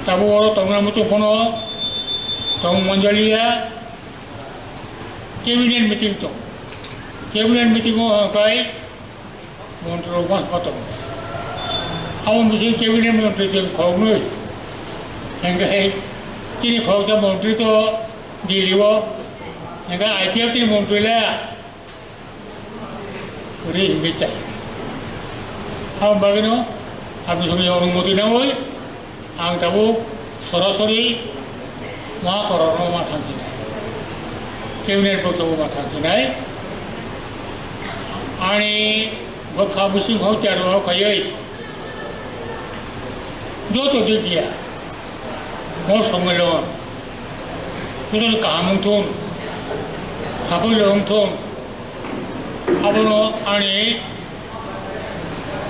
tabuk oro tongna muchung phano tong manjaliya, cabinet meeting tong. Cabinet meeting o hwnkhai montri rok bangsa tongo. Abo bising cabinet montri chwng khoroknwi. Hingkhe chini khoroksa montri to Delhi o. Hingkhe I P F T ni montri le kwrwi hingkhe chai. Abo bagwino abo bising onumoti nangwi. Ang tabuk sorasori ma korokno ma thansinai. Cabinet bothabo ma thansinai. Ani bwkha bwswk hokya rok khaiwi joto didia mo somoi lo joto kaham wngthun, saphoi lo wngthun. Abono ani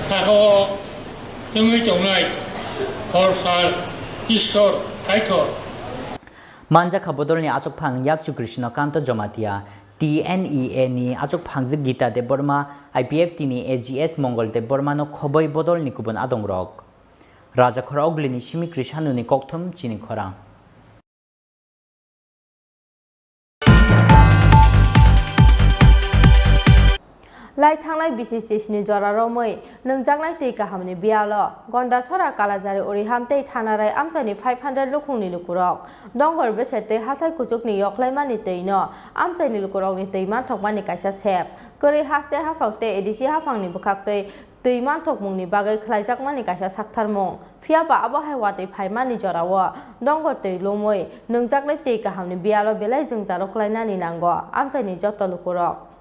saka o Chwngwi tongnai hor sal Ishwar Kaitor. Manjakha bodolni achukphang yakchu Krishna Kanta Jamatia, T N E A ni achukphangjwk Gita Debbarma, I P F T ni A G S Mongol Debbarma no khoboi bodolni kubun adongrok. Rajakhor Oglini simi Krishanuni kokthum chini khorang. Lai thangnai bisi sisni jora romwi nwngjaknai twi kahamni biyalo Gondasora, Kalajari, Uriham tei Thanarai amchaini five hundred lukhungni lukurok Dongor Beser tei hathai kuchukni yoklaimani twino amchaini lukurokni twi manthokmani kaisa sep kwrwi haste haphang tei A D C haphangni bwkhaktwi twi manthokmungni bagwi khlaijakmani kaisa saktharmung. Phiya ba abo hai watwi phaimani jorao dongor twi lumwi nwngjaknai twi kahamni biyalo belai jwngjalo klainani nango amchaini joto lukurok.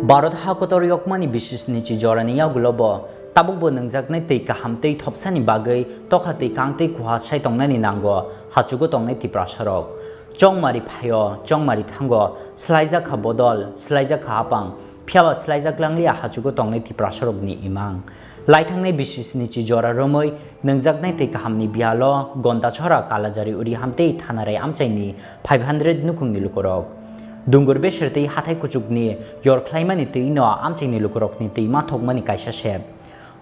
Bharat ha kotor yokmani bisisni chi jorani yagulo bo tabukbo nwngjaknai twi kaham tei thopsani bagwi tokha twi kang tei kuha sai tongnani nango hachugo tongnai Tiprasarok. Chongmari phaio, chongmari thango, swlaijakha bodol, swlaijakha apang, phiyaba swlaijak langliya hachugo tongnai Tiprasarokni imang. Laithangnai bisisni chi jora romwi nwngjaknai tei kahamni biyalo Gondachora, Kalajari, Uriham tei Thanarai amchaini five hundred nukhungni lukurok. Dungur Beser tei hathai kuchukni yor khlaimani twino amchaini lukurokni twi mathokmani kaisa sep.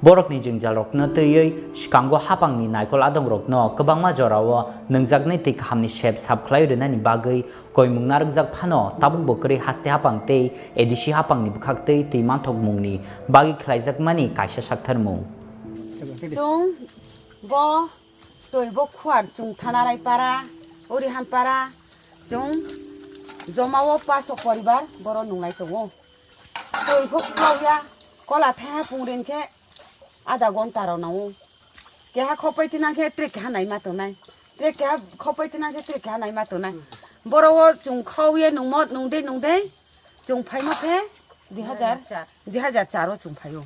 Borokni jwngjalrokno twiwi swkango hapangni naikol adongrokno kwbangma jorao nwngjaknai twi kahamni sep sap khlai rwnani bagwi koimung narwkjak phano tabukbo kwrwi haste hapang tei A D C hapangni bwkhaktwi twi manthokmungni bagwi khlaijakmani kaisa saktharmung. Chwng bo twi bo khuar chwng Thanarai para, Uriham para, chwng joma o paso poribar boro nunglai tongo. Twi bo khwlauya, kola thaiha pungri hwnkhe adha gonta rw nango. Keha khopai tinang khe tre keha naima tongnai. Tre keha khopai tinang khe tre keha naima tongnai. Boro o chwng khauye nungmo nungdei nungdei chwng phaima khe dui hazar, dui hazar char o chwng phaio.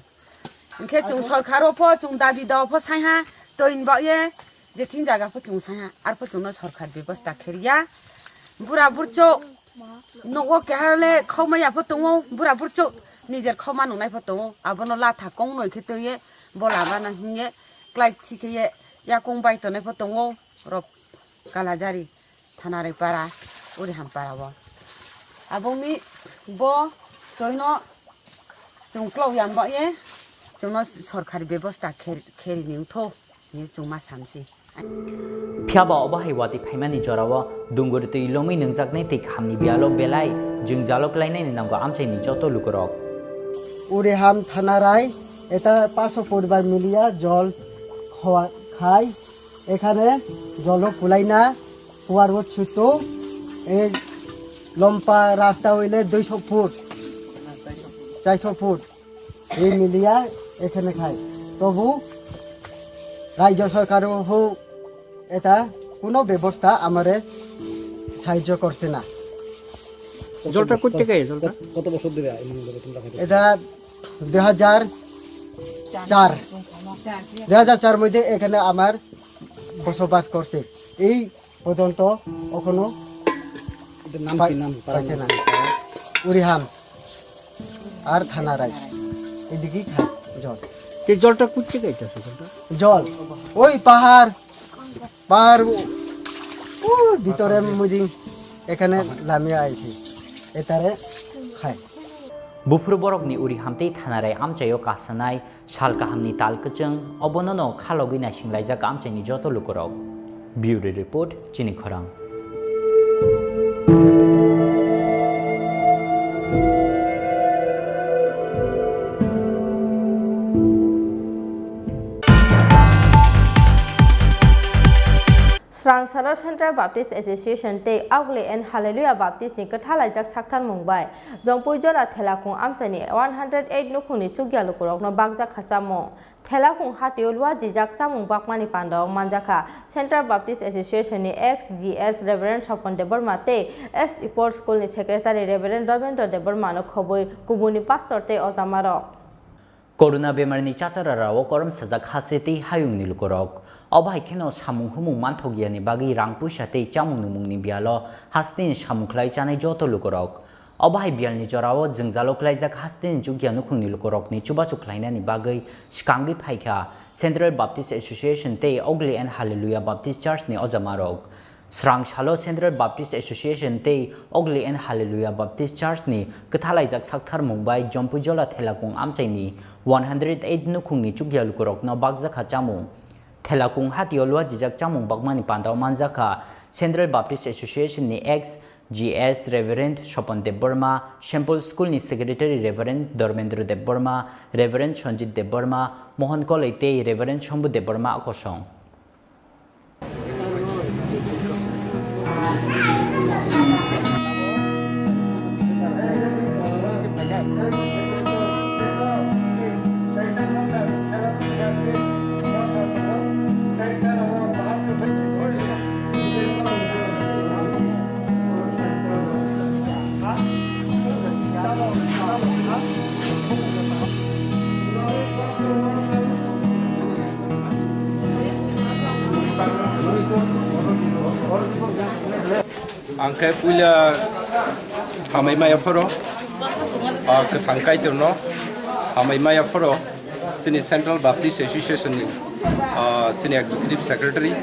Hwnkhe chwng sorkar o pho chwng dabi dao pho saiha toin baoh ye Je thing jaga pho chwng saiha, arpho chwngno sorkar bebosta kherya. Bura burcho nogo keha le khawmaya pho tongo, bura burcho nijer khawma nungnai pho tongo. Abono latha kongnoi khe twiye bo lama no hingye klai thikhe ye yakung bai tonai pho tongo rok Kalajari. Thanarwi para, Uriham para o. Aboni bo toino chwng klok yang ba ye, chwngno sorkari bebosta kher-, kheri ni wngtho, hinwi chwng ma samsi. Phiya ba obo hai watwi phaimani jorao dungur twi lomwi nwngjaknai tei khamni biyalo belai jwngjalo klainani nango amchaini joto lukurok. Uriham Thanarai, eta paso poribar miliya jol khowa khai. এখানে জল কুলাই না, কুয়ার ও ছোট, এই লম্বা রাস্তা হইলে দুইশো ফুট, চারশো ফুট, এই মিলিয়া এখানে খায়। তবু রাজ্য সরকারও হোক, এটা কোনো ব্যবস্থা আমারে সাহায্য করছে না। জলটা কোথা থেকে এই জলটা? কত বছর ধরে এই মন্দিরে তোমরা খাইতে? এটা দুই হাজার চার, দুই হাজার চার মধ্যে এখানে আমার বসবাস করছে। এই পর্যন্ত এখনো এদের নাম কি নাম? পাইছে না। উরিহাম আর থানারাই এদিকেই খায় জল। এই জলটা কোথা থেকে এটা জলটা? জল ওই পাহাড়, পাহাড় ও, ও ভিতরে মুজিং এখানে লামিয়ে আইছি, এটারে খায়। Buphuru borokni uri hamtwi thanarai amchaio kasanai sal kahamni tal kwchwng, obonono khalogwi naisinglaijak amchaini joto lukurok. Bureau Report, Chini Khorang. Srangsaro Central Baptist Association tei Augli and Hallelujah Baptist ni kwthalaijak sakthar mung bai Jongpui jora Thelakung amchaini one hundred eight nukhungni chukya lukurokno bakjak kha chamung. Thelakung hatio luajijak chamung bakmani pandao manjakha Central Baptist Association ni ex G S Reverend Sopon Debbarma tei ex Ipor School ni Secretary Reverend Robendra Debbarma no khobwi kubuni pastor tei ojamarok. Corona bemarni chachararao korom sajak haste tei hayungni lukurok. Obo hai kheno samung humung manthok yani bagwi rang puisa tei chamung numungni biyalo hasteni samung khlai chanai joto lukurok. Obo hai biyalni jorao jwngjalo klaijak hasteni chukya nukhungni lukurokni chubachu khlainani bagwi swkangwi phaikha Central Baptist Association tei Ogli and Hallelujah Baptist Church ni ojamarok. Srang salo Central Baptist Association tei Ogli and Hallelujah Baptist Church ni kwthalaijak sakthar mung bai Jompuijola Thelakung amchaini one hundred eight nukhungni chukya lukurokno bakjakha chamung. Thelakung hatio luajijak chamung bakmani pandao manjakha Central Baptist Association ni ex G S Reverend Sopon Debbarma, Saint Paul School ni Secretary Reverend Dharmendra Debbarma, Reverend Sanjit Debbarma, Mohan Koloi tei Reverend Shambhu Debbarma kosong. Ang khe puila hamai maya phoro, ah, kwthang Kaitorno hamai maya phoro, chini Central Baptist Association ni, ah, chini Executive Secretary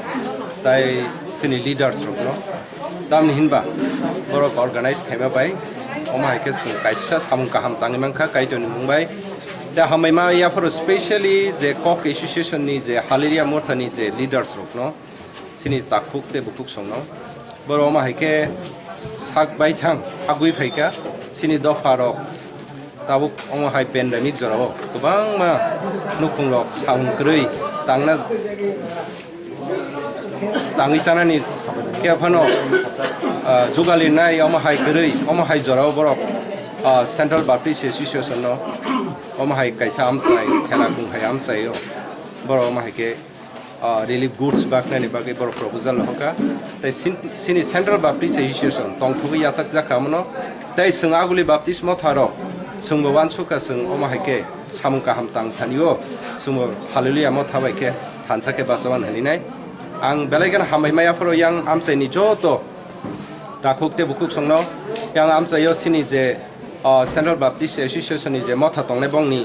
tai chini leaders rokno. Tamni hinba borok organize khaima bai, omo hai khe chwng kaisa samung kaham tangwi mankha Kaitorni mung bai. Tei hamai maya phoro specially je Kok Association ni je Hallelujah Mothani je leaders rokno, chini takhuk tei bukhuk songno. Borok omo hai khe sak baithang agwi phaikha chini dopha rok. Tabuk omo hai pandemic jorao kwbangma nukhungrok samung kwrwi tangna, tangwi chanani khe phano, ah, jugalinai omo hai kwrwi, omo hai jorao borok, ah, Central Baptist Association no omo hai kaisa amchai, Thelakung hai amchaio borok omo hai khe, ah, relief goods baknani bagwi borok proposal rohorkha. Tei sin-, sini Central Baptist Association tongthogwi yachakjak kha omono. Tei chwng Aguli Baptist Motha rok chwngbo uansukha, chwng omo hai khe samung kaham tang thani o, chwngbo Hallelujah Motha bai khe thansa khe bachawan hwnwi nai. Ang belai kheno hambai maya phoro yang amchaini joto takhuk tei bukhuk songno, yang amchaio sini je, o, Central Baptist Association ni je motha tongnai bongni,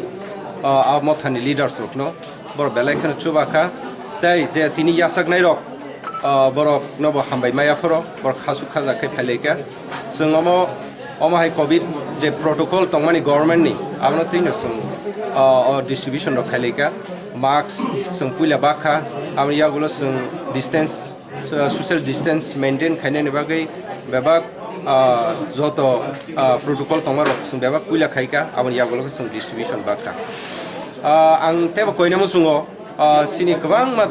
o, a mothani leaders rokno borok belai kheno chubakha. Tei je tini yachaknai rok, o, borokno bo hambai maya phoro, borok khasuk khajak khe phailaikha. Chwng omo, omo hai covid je protocol tongmani government ni, abono twino chwng, o, o distribution rok khailaikha. Mask chwng puila bakha, aboni yagulo chwng distance, so-, social distance maintain khainani bagwi bebak, ah, joto, ah, protocol tongmarok chwng bebak puila khaikha, aboni yagulo chwng distribution bakha. Ah, ang teibo koina muchungo, ah, chini kwbangma,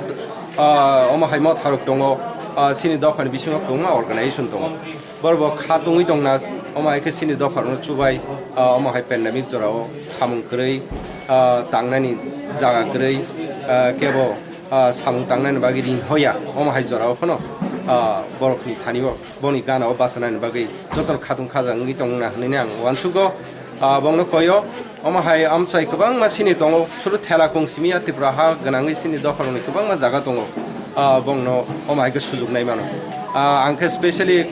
ah, omo hai motharok tongo, ah, chini dophani bisingo kwbangma organization tongo. Borok bo kha tungwi tongna, omo hai khe chini dopharokno chubai, ah, omo hai pandemic jorao samung kwrwi, ah, tangnani jaga kwrwi, ah, kebo, ah, samung tangnani bagwi ring hoya, omo hai jorao phano, ah, borokni thani-o boni gana-o bachanani bagwi jotono khatung khajak wngwi tongna hwnwi ang uansugo. Ah, bongno koyo, omo hai amchai kwbangma sini tongo, suru thela kung simi ya Tripura ha gwnangwi sini dopharokni kwbangma jaga tongo. Ah, bongno omo hai khe sujuk nai mano. Ah, ang khe specially,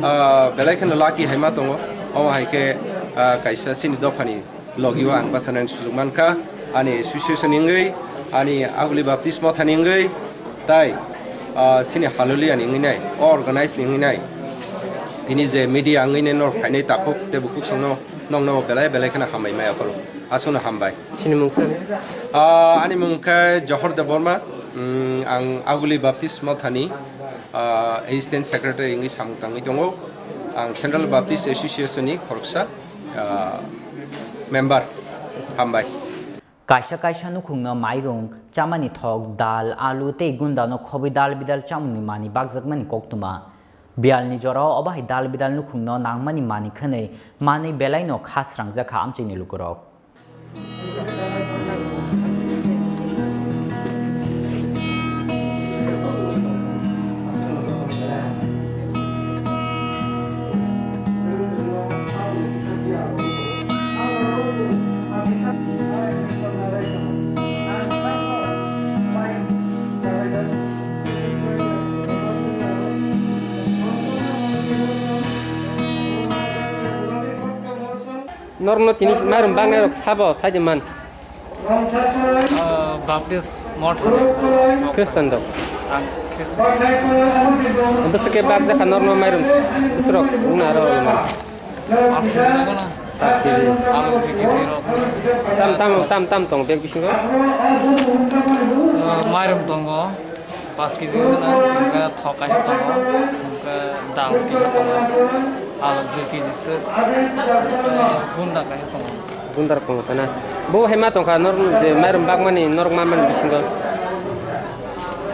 ah, belai kheno lucky hai ma tongo, omo hai khe, ah, kaisa sini dophani logio ang bachanani sujuk mankha, ani association ni wngwi, ani Aguli Baptist Mothani wngwi, tai, ah, sini Hallelujah ni wngwi nai, o organize ni wngwi nai. Tini je media wngwi nai norok phainai takhuk tei bukhuk songno nokno belai belai kheno hambai maya phoro. Aswkno hambai. Chini mung sani? Ah, ani mung khe Johor Debbarma. Mm, ang Aguli Baptist Mothani, ah, Assistant Secretary wngwi samung tangwi tongo. Ang Central Baptist Association ni khoroksa, ah, member. Hambai. Kaisa kaisa nukhungno mairung, chamani thok, dal, alu tei gundano khobwi dal bidal chamungni manwi bakjakmani koktwma. Biyalni jorao obo hai dal bidal nukhungno nangmani manwi khwnwi manwi belaino kha srangjakha amchaini lukurok. Norokno tini mairum baknai rok sabo sai di man. Ah, Baptist Motha ni. Khristan rok. Ang Khristan. Bwswk khe bakjakha norokno mairum bwswk rok wngna aro man. Paanch kg rok no. Paanch kg. Alu dui kg rok. Tam, tam, tam, tam tong bag bisingo. Ah, mairum tongo. Paanch kg wngkha na, hwnkhe thok kaisa tongo, hwnkhe dal kisa tongo, alu dui kg swk, hwnkhe gunda kaisa tongo. Gunda rok tongo tana. Bo hai ma tongkha, norok je mairum bakmani, norok manmani bisingo.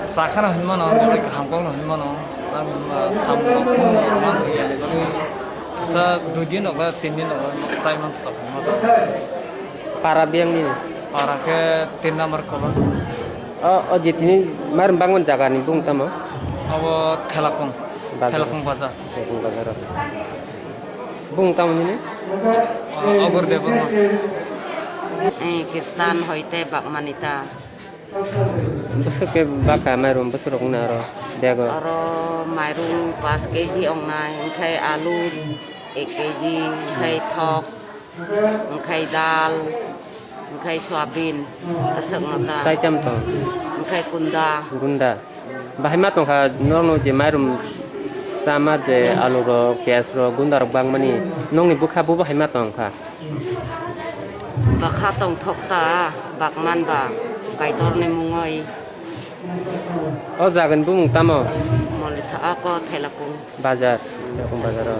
Chakhano hinmano, belai kaham kokno hinmano, tamo hwnba samung rok, khung rok manthokya, ani bagwi kisa dui din rok ba tin din rok chai manthok hinmano. Para biyang nini? Para khe tin number kolong. O, o je tini mairum bangmani jaga ni bung tamo? Abo Thelakung. Bazar. Thelakung bazar. Thelakung bazar o. Bung tamo nini? O, Agur Debbarma. Eh, Kristan hoite bakmani ta. Bwswk khe baka mairum bwswk rok wngna aro bego? Oro mairum paanch kg ongnai, hwnkhe alu ek kg, hwnkhe thok. Wngkhai dal, wngkhai soyabin, aswkno ta. Tai tam tong? Wngkhai kunda. Gunda. Bahai ma tongkha norokno je mairum chama je alu rok, piyaj rok, gunda rok bangmani nokni bwkha bo bahai ma tongkha? Bwkha tongthok ta, bakman ba Kaitorni mungwi. O jagani bumung tamo? Molitha ako Thelakung. Bazar, Thelakung bazar o.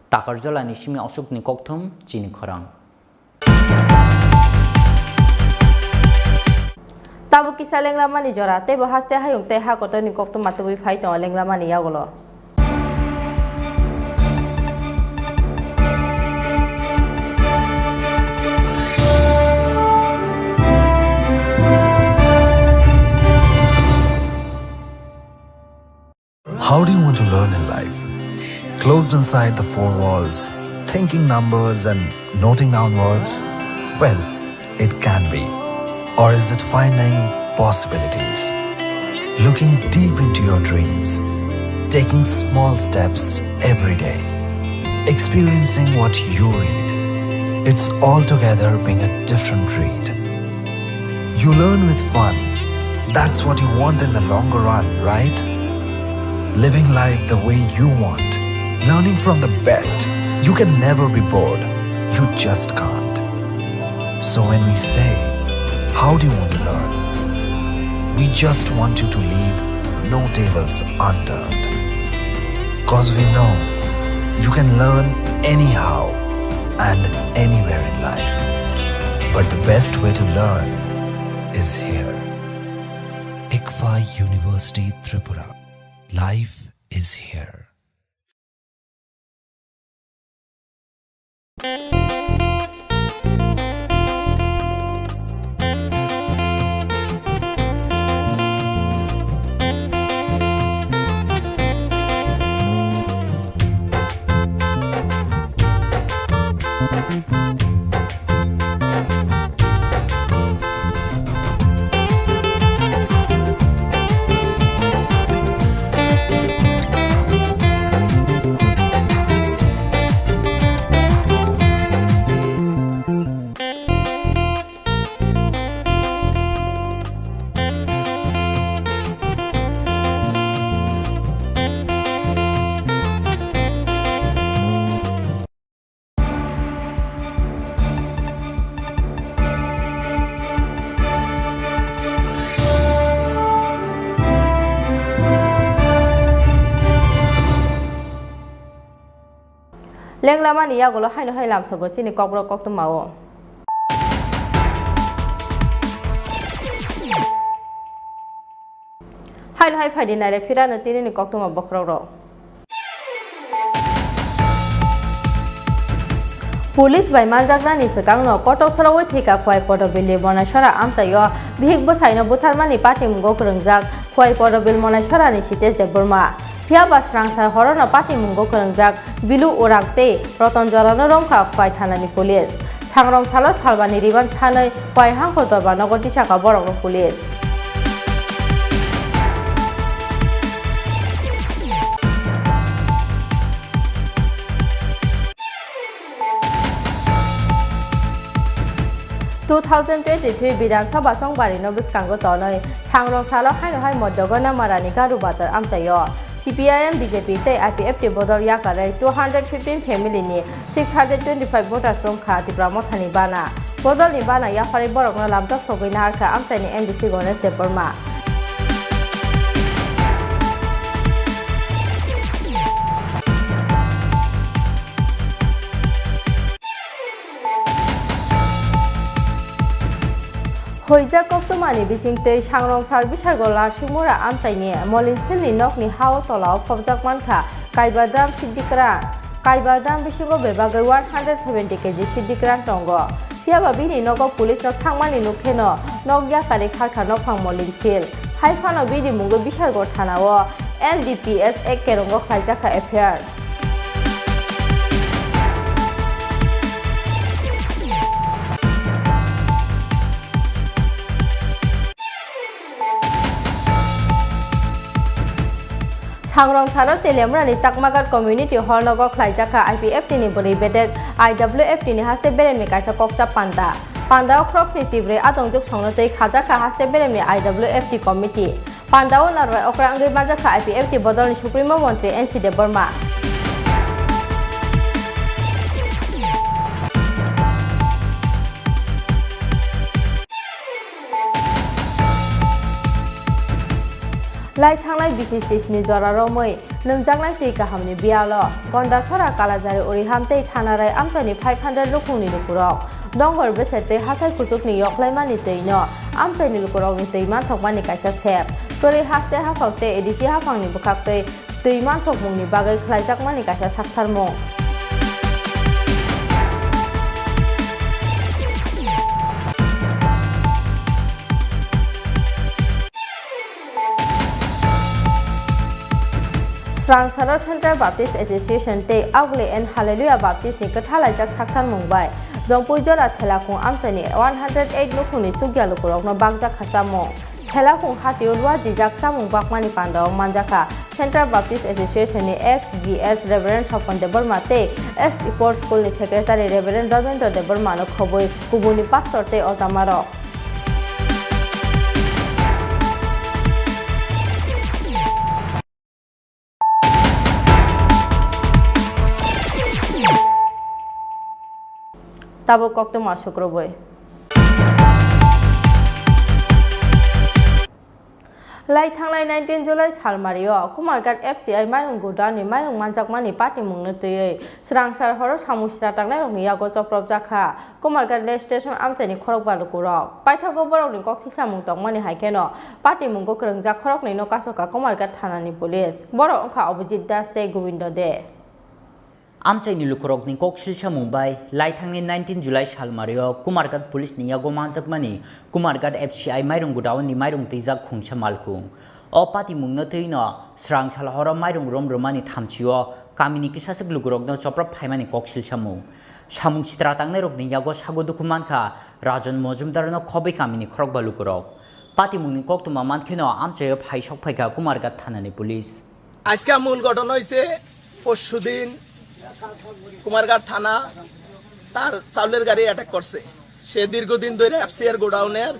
Takarjalani simi osukni kokthum chini khorang. Tabuk kisa lenglamani jora, teibo haste hayung tei ha kotorni koktwma tubui phai tongo lenglamani yagulo. How do you want to learn in life? Closed inside the four walls, Thinking numbers and noting down words? Well, it can be. Or is it finding possibilities? Looking deep into your dreams, taking small steps every day, experiencing what you read. It's altogether being a different breed. You learn with fun. That's what you want in the longer run, right? Living life the way you want, learning from the best. You can never be bored. You just can't. So when we say, "How do you want to learn?" We just want you to leave no tables unturned. 'Cause we know you can learn anyhow and anywhere in life. But the best way to learn is here. ICFAI University Tripura. Life is here. Lenglamani yagulo haino hai lamsogo chini kokborok koktwmao. Haino hai phaidi naile phirano tinini koktwma bokhorokrok. Police bai manjaknani swkangno kotok sorowi thwikha Khowai Podobilni Monaisora amchaio bihik bwsaino butharmani patimungo kwrwngjak Khowai Podobil Monaisorani Sitesh Debbarma. Phiyaba swrangsa horono patimungo kwrwngjak Bilu Urak tei Roton Jorano romkha Khowai thanani police. Sangrong salo salbani remand sanwi Khowai Hangkho Dorbar nogo tisakha borokno police. Two thousand twenty-three Bidhan Sabha Chongbarino bwskango tonwi Sangrong salo haino hai Moddo Gonamarani Garu Bazar amchaio C P I M, B J P tei I P F T bodol yakarwi two hundred fifteen family ni six hundred twenty-five voters romkha Tipra Mothani bana. Bodolni bana yapharwi borokno lamjak sogwi naharkha amchaini M D C Ganesh Debbarma. Hoijak koktwmani bisingtwi Sangrong sal Bishargo Larsingmura amchaini Molin Silni nokni ha-o tola-o phobjak mankha Kaibadam Siddhikrang. Kaibadam bisingo bebagwi one hundred seventy K G Siddhikrang tongo. Phiyaba bini nogo police no thangmani nukkheno nok yakarwi kharkha nokphang Molin Sil. Hai phano bini mungwi Bishargo thana-o N D P S Act kerongo khlaijakha F I R. Sangrong salo Teliamurani Chakmagat Community Hall nogo khlaijakha I P F T ni bwrwi bedek I W F T ni haste beremni kaisa kokcha panda. Pandao khoroknwi chibrwi adongjwk songno twi khajakha haste beremni I W F T committee. Pandao narwai okra wngwi manjakha I P F T bodolni Supremo Montri N C Debbarma. Lai thangnai bisi sisni jora romwi nwngjaknai twi kahamni biyalo Gondasora, Kalajari, Uriham tei Thanarai amchaini five hundred lukhungni lukurok. Dongor beser tei hathai kuchukni yoklaimani twino amchaini lukurokni twi manthokmani kaisa sep. Kwrwi haste haphang tei A D C haphangni bwkhaktwi twi manthokmungni bagwi khlaijakmani kaisa saktharmung. Kangsaro Central Baptist Association tei Augli and Hallelujah Baptist ni kwthalaijak sakthar mung bai Jompuijora Thelakhung amchaini one hundred eight nukhungni chukya lukurokno bakjak kha chamung. Thelakhung hatio luajijak chamung bakmani pandao manjakha Central Baptist Association ni ex G S Reverend Sopon Debbarma tei S T Port School ni Secretary Reverend Dharmendra Debbarma no khobwi kubuni pastor tei ojamarok. Tabuk koktwma sukrubwi. Lai thangnai nineteen July salmario Kumarghat F C I mairung godown ni mairung manjakmani patimungno twiwi swrang sal horo samung sitra tangnairokni yago chopropjak kha. Kumarghat Rail Station amchaini khorokba lukurok. Paithago borokni kok sisamung tongmani hai kheno patimungo kwrwngjak khoroknwino kasoka Kumarghat thanani police. Borok wngkha Abhijit Das tei Gobindo De. Amchaini lukurokni kok silsamung bai laithangni nineteen July salmario Kumarghat police ni yago manjakmani Kumarghat F C I mairung godown ni mairung twijak khungsa malkhung. O patimungno twino swrang sal horo mairung rom romani thamchio kamini kisaswk lukurokno choprop phaimani kok silsamung. Samung sitra tangnairokni yago sago dukhu mankha Rajan Mojumdarno khobwi kamini khorokba lukurok. Patimungni koktwma mankheno amchaio phai sok phaikha Kumarghat thanani police. আজকে মূল ঘটনা হয়েছে পরশুদিন কুমারঘাট থানা তার চাউলের গাড়ি অ্যাটাক করছে। সে দীর্ঘদিন ধরে এফসিআর গোডাউনের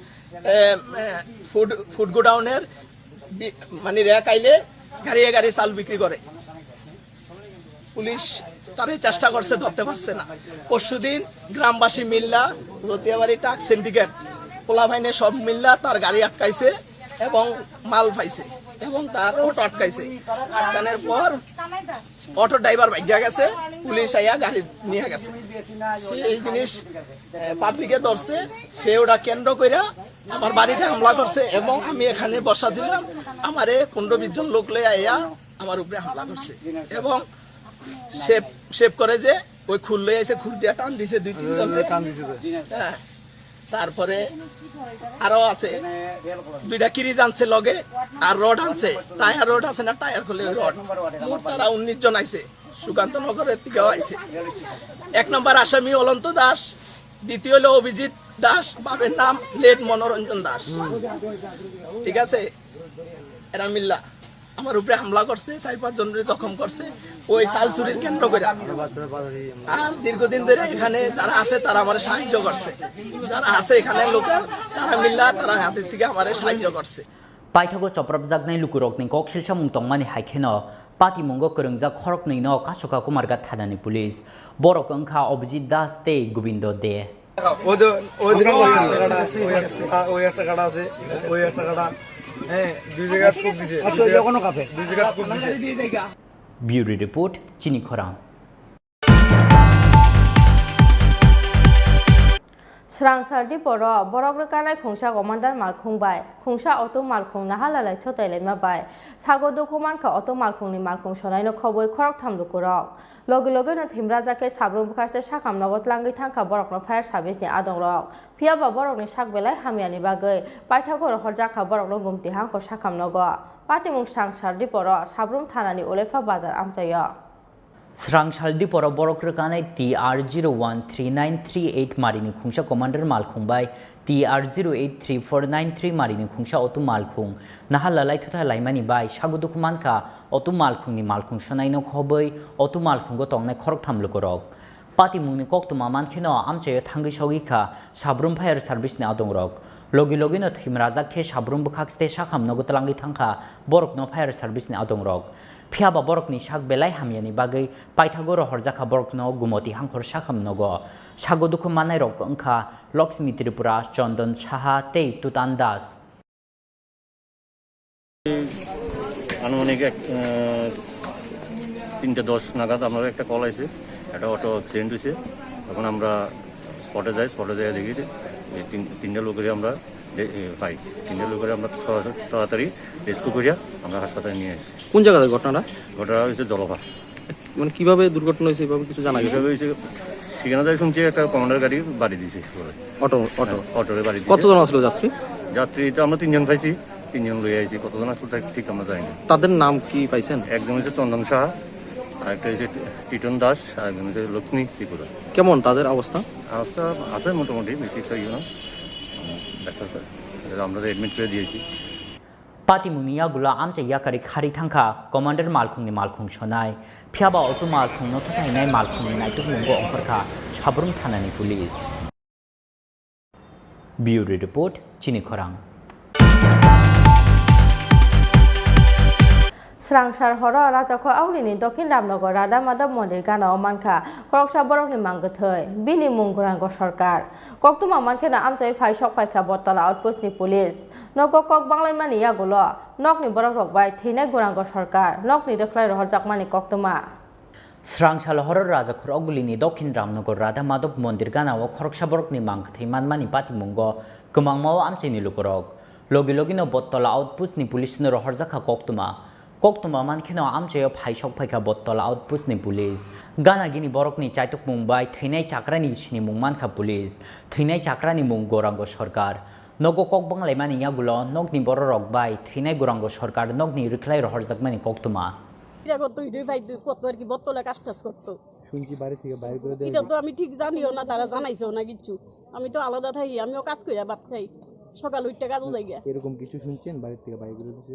এ, এ, ফুড ফুড গোডাউনের বি- মানে র্যাক আইলে গাড়িয়ে গাড়ি চাল বিক্রি করে। পুলিশ তারে চেষ্টা করছে, ধরতে পারছে না। পরশুদিন গ্রামবাসী মিল্লা, রতিয়াবাড়ি ট্রাক সিন্ডিকেট, পোলাভাইনে সব মিল্লা তার গাড়ি আটকাইছে এবং মাল পাইছে এবং তার অটো আটকাইছে। আটকানোর পর অটো ড্রাইভার ভাগিয়া গেছে, পুলিশ আইয়া গাড়ি নিয়ে গেছে। সে এই জিনিস, এ, পাবলিকে ধরছে, সে ওটা কেন্দ্র কইরা আমার বাড়িতে হামলা করছে এবং আমি এখানে বসা ছিলাম। আমারে পনেরো বিশ জন লোক লইয়া আইয়া আমার উপরে হামলা করছে এবং সেভ সেভ করে যে ওই খুর লই আইছে, খুর দিয়া টান দিছে দুই তিনজন। টান দিছে তো। হ্যাঁ, তারপরে আরো আছে, দুইটা কিরিজ আনছে লগে, আর রড আনছে, টায়ার রড আছে না, টায়ার খুলে ওই রড। মোট তারা উনিশ জন আইছে, সুকান্ত নগরের থেকেও আইছে। এক নম্বর আসামি অলন্ত দাস, দ্বিতীয় হলো অভিজিৎ দাস, বাপের নাম লেট মনোরঞ্জন দাস। ঠিক আছে, এরা মিল্লা আমার উপরে হামলা করছে, চার পাঁচ জনের জখম করছে, ওই চাল চুরির কেন্দ্র করে। আর দীর্ঘদিন ধরে এখানে যারা আছে তারা আমার সাহায্য করছে, যারা আছে এখানে লোকাল তারা মিল্লা তারা হাতের থেকে আমার সাহায্য করছে। Paithago chopropjaknai lukurokni kok silsamung tongmani hai kheno patimungo kwrwngjak khoroknwino kasoka Kumarghat thanani police. Borok wngkha Abhijit Das tei Gobindo De. ওই তো, ওই দিকে ওই একটা গাড়া আছে, ওই একটা, আ, ওই একটা গাড়া আছে, ওই একটা গাড়া। হ্যাঁ, দুই জায়গায় স্কোপ দিছে। আচ্ছা, ওই যে কোনো কাফে। দুই জায়গায় স্কোপ দিছে। Bureau report, Chini Khorang. Swrang sal diporo borok rwkanai khungsa commander malkhung bai khungsa auto malkhung nahalalai thotai laima bai sago dukhu mankha auto malkhungni malkhung sonaino khobwi khoroktham lukurok. Logi logi no thimrajak khe sabrum bwkhaste sakam nogo tlangwi thangkha borokno fire service ni adongrok. Phiya ba borokni sak belai hamyani bagwi paithago rohorjak kha borokno gumti hangkho sakam nogo. Patimung swrang sal diporo sabrum thanani Ulepha bazar amchaio. Swrang sal diporo borok rwkanai T R zero one three nine three eight marini khungsa commander malkhung bai T R zero eight three four nine three marini khungsa auto malkhung nahalalai thutha laimani bai sago dukhu mankha auto malkhungni malkhung sonaino khobwi auto malkhungo tongnai khoroktham lukurok. Patimungni koktwma mankheno amchaio thangwi sogwi kha sabrum fire service ni adongrok. Logi logino thimrajak khe sabrum bwkhakste sakham nogo tlangwi thangkha borokno fire service ni adongrok. Phiya ba borokni sak belai hamyani bagwi paithago rohorjakha borokno gumoti hangkhor sakham nogo. Sago dukhu mannairok wngkha Lakshmi Tripura, Chandan Saha tei Tutan Das. আনুমানিক এক, আহ, তিনটা দশ নাগাদ আমরা একটা কল আইছে, একটা auto accident হয়েছে। তখন আমরা স্পটে যাই, স্পটে যাই দেখি যে এই তিন, তিনটা লোকেরই আমরা দে-, এ, পাই। তিনটা লোকের আমরা সরাসরি তাড়াতাড়ি রেস্কিউ করিয়া আমরা হাসপাতালে নিয়ে আসি। কোন জায়গাতে ঘটনাটা? ঘটনা হয়েছে জলফা। মানে কিভাবে দুর্ঘটনা হয়েছে, এভাবে কিছু জানা গেছে? কিভাবে হয়েছে, সেখানে যাই শুনছি একটা কমান্ডার গাড়ি বাড়ি দিছে বলে। Auto, auto. হ্যাঁ, অটোরে বাড়ি দিছে। কতজন আসলো যাত্রী? যাত্রী তো আমরা তিনজন পাইছি। তিনজন লই আইছি, কতজন আসলে তা ঠিক আমরা জানি না। তাদের নাম কি পাইছেন? একজন হচ্ছে চন্দন সাহা, আরেকটা হচ্ছে টিটন দাস, আর একজন হচ্ছে লক্ষ্মী ত্রিপুরা। কেমন তাদের অবস্থা? অবস্থা আছে মোটামুটি, বেশি একটা ইয়ে না। উম, ডাক্তার স্যার, আমরা তো অ্যাডমিট করে দিয়েছি। Patimungni yagulo amchai yakari khari thangkha Commander malkhungni malkhung sonai. Phiyaba o malkhungno thuthainai malkhungni naitukmungo ongkhorkha Sabrum thanani police. Bureau Report, Chini Khorang. Srangsar horo Rajakho Aulini Dokhin Ramnagar Radha Madhab Mondir ganao mankha khoroksa borokni mang kwthwi. Bini mung Gurango Sarkar. Koktwma mankheno amchai phai sok phaikha Bottola outpost ni police. Nogo kok banglaimani yagulo nokni borok rok bai thwinai Gurango Sarkar, nokni rwkhlai rohorjakmani koktwma. Srangsal horo Rajakhor Ogulini Dokhin Ramnagar Radha Madhab Mondir ganao khoroksa borokni mang kwthwi manmani patimungo kwmangmao amchaini lukurok. Logi logino Bottola outpost ni police no rohorjakha koktwma. Koktwma mankheno amchaio phai sok phaikha Bottola outpost ni police. Gana gini borokni chaitukmung bai thwinai chakrani sinimung mankha police. Thwinai chakrani mung Gorango Sarkar. Nogo kok banglaimani yagulo nokni bororok bai thwinai Gorango Sarkar nokni rwkhlai rohorjakmani koktwma. Ira ko tui dui bai dui kotto ar ki Bottola কাজ টাজ করতো। শুনছি বাড়ি থেকে বাইর করে দেওয়া এটা হয়েছে। তো আমি ঠিক জানিও না, তারা জানাইছেও না কিচ্ছু। আমি তো আলাদা থাকি, আমিও কাজ করি ভাত খাই, সকাল উঠতে কাজে যাই গিয়া। এরকম কিছু শুনছেন বাড়ি থেকে বাইর করে দিছে?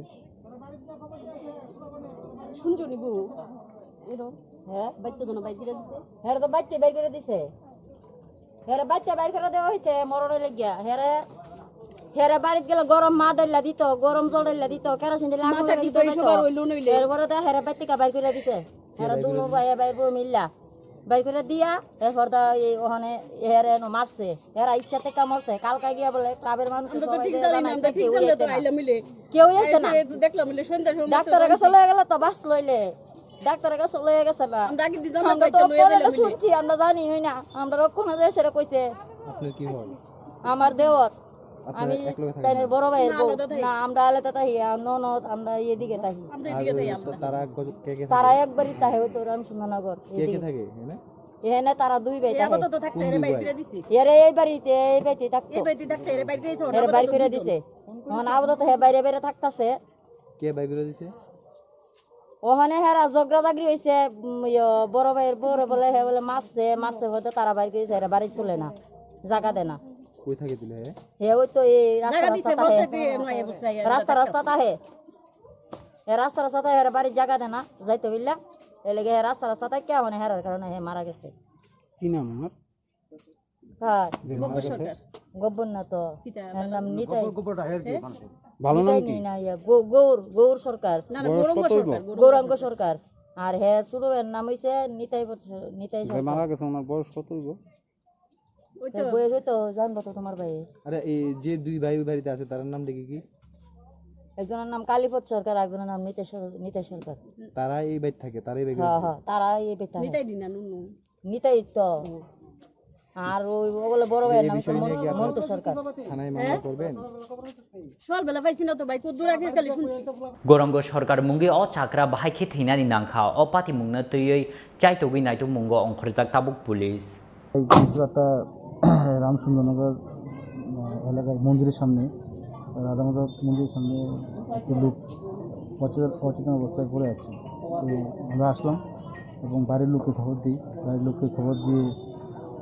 শুনছো নি গো? এরকম হ্যাঁ। বাইতে তো না বাইর করে দিছে। হ্যাঁ, তো বাইতে বাইর করে দিছে। হেরে বাইতে বাইর করে দেওয়া হয়েছে মরণের লাগিয়া। হেরে, হেরে বাড়িত গেলে গরম মা ডাইলা দিত, গরম জল ডাইলা দিত, কেরোসিন দিলে আগুন মাথা লাগাই দিত, দিত, এই সবার ওই লুন হইলে। এরপরে তো হেরে বাইতে কা বাইর করে দিছে। হেরে দুনো ভাই বাইর বউ মিল্লা। বাইর করে দিয়া, এরপর তো এই ওখানে হেরে নো মারছে। হেরা ইচ্ছাতে কা মরছে। কালকা গিয়া বলে ক্লাবের মানুষ আমরা তো সবাই ঠিক দিয়ে জানি না, জানাইছে, আমরা ঠিক কেউ জানলে তো এসে না। আইলাম মিলে। কেউ এসে না। এসে তো দেখলাম মিলে সন্ধ্যা সময় ডাক্তারের কাছে লয়ে গেলে তো বাস লইলে। ডাক্তারের কাছে লয়ে গেছে না। আমরা আগে দিতাম না, আমরা তো বাইতে লয়ে পরে গেলাম তো মিলে। শুনছি, আমরা জানি হই না। আমরা রক্ষণে যে সেটা কইছে। আপনার কি হয়? আমার দেওর। আপনারা আমি এক লগে থাকেন তাইনের না? বড় ভাইয়ের না, বউ। আলাদা থাকি। না, আমরা আলাদা থাকি, আর ননদ, আমরা এদিকে থাকি। আমরা আর এদিকে থাকি আমরা। তারা গ-, কে কে তারা থাকে? একবারই থাকে, ওই তো রামচন্দ্রনগর, কে কে এদিকে। থাকে এখানে? এখানে তারা দুই ভাই এ থাকে। আপাতত থাকতে কোন এরে দুই বাইর ভাই? করে দিছি। এরে এই বাড়িতে, এই বাড়িতে থাকতো। এই বাড়িতে থাকতে এরে বাইর করে দিছে, এরে ওরা বাইর আপাতত করে দুইজন। দিছে। এখন আপাতত হে বাইরে বাইরে থাকতাছে। কে বাইর করে দিছে? ওখানে হেরা ঝগড়া ঝাগড়ি হইছে, উম, ইয়ো, বড় ভাইয়ের বউরে বলে, হে বলে মারছে, মারছে হয়তো তারা বাইর করেছে, এরা বাড়ি তুলে না, জায়গা দেয় না। কই থাকে দিলে হে? হে ওই তো এই রাস্তা জায়গা রাস্তা দিছে থাকে। বলতে কি নয় বুঝছে, ইয়া রাস্তা জায়গা রাস্তা থাকে। থাকে। এ রাস্তা রাস্তা থাকে, এরা বাড়ির জায়গা দেয় না, যাইতে বললা। এর লেগে হে রাস্তা রাস্তা থাকে, মানে হেরার কারণে হে মারা গেছে। কি নাম ওনার? কার? যে মারা গেছে? গব্বর না তো। কিতা এর নাম নিতাই। গব্বর, গব্বর ডাহের কি হ্যাঁ? মানুষ? ভালো নাম নিতাই কি? নেই না, ইয়া, গৌ-, গৌর, গৌর সরকার। না, না, বয়স গৌরাঙ্গ কত হইব? সরকার, গৌরাঙ্গ গৌরাঙ্গ সরকার। সরকার। আর হে শুরু এর নাম হইছে নিতাই বৎস-, নিতাই যে সরকার। মারা গেছে ওনার বয়স কত হইব? ওই তো। এর বয়স হয়তো জানবো তো তোমার ভাই। আরে এই যে দুই ভাই ওই বাড়িতে আছে তার নাম দেখি কি? একজনের নাম কালীপদ সরকার, একজনের নাম নিতাই সর-, নিতাই সরকার। তারা এই বাড়িতে থাকে, তারা এই বাড়িতে হ্যাঁ, থাকে? হ্যাঁ, তারা এই বাড়িতে থাকে। নিতাই দিনা নুনু। নিতাই তো। হুম। আর ওই ওগুলো বড় এই ভাইয়ের নাম হচ্ছে বিষয় নিয়ে কি মন-, আপনারা মন্টু সরকার। থানায় মামলা হ্যাঁ? করবেন? সকালবেলা পাইছি না তো ভাই, কত দূর আগে খালি শুনছি। Gorango Sarkar mungwi o chakra bahai khe thwinani nangkha, o patimungno twiwi chaitogwi naitukmungo ongkhorjak tabuk police. এই জিনিসটা রামচন্দ্রনগর, আহ, এলাকার মন্দিরের সামনে, রাধামাধব মন্দিরের সামনে একটি লোক অচেতন, অচেতন অবস্থায় পড়ে আছে। তো আমরা আসলাম এবং বাড়ির লোককে খবর দিই। বাড়ির লোককে খবর দিয়ে,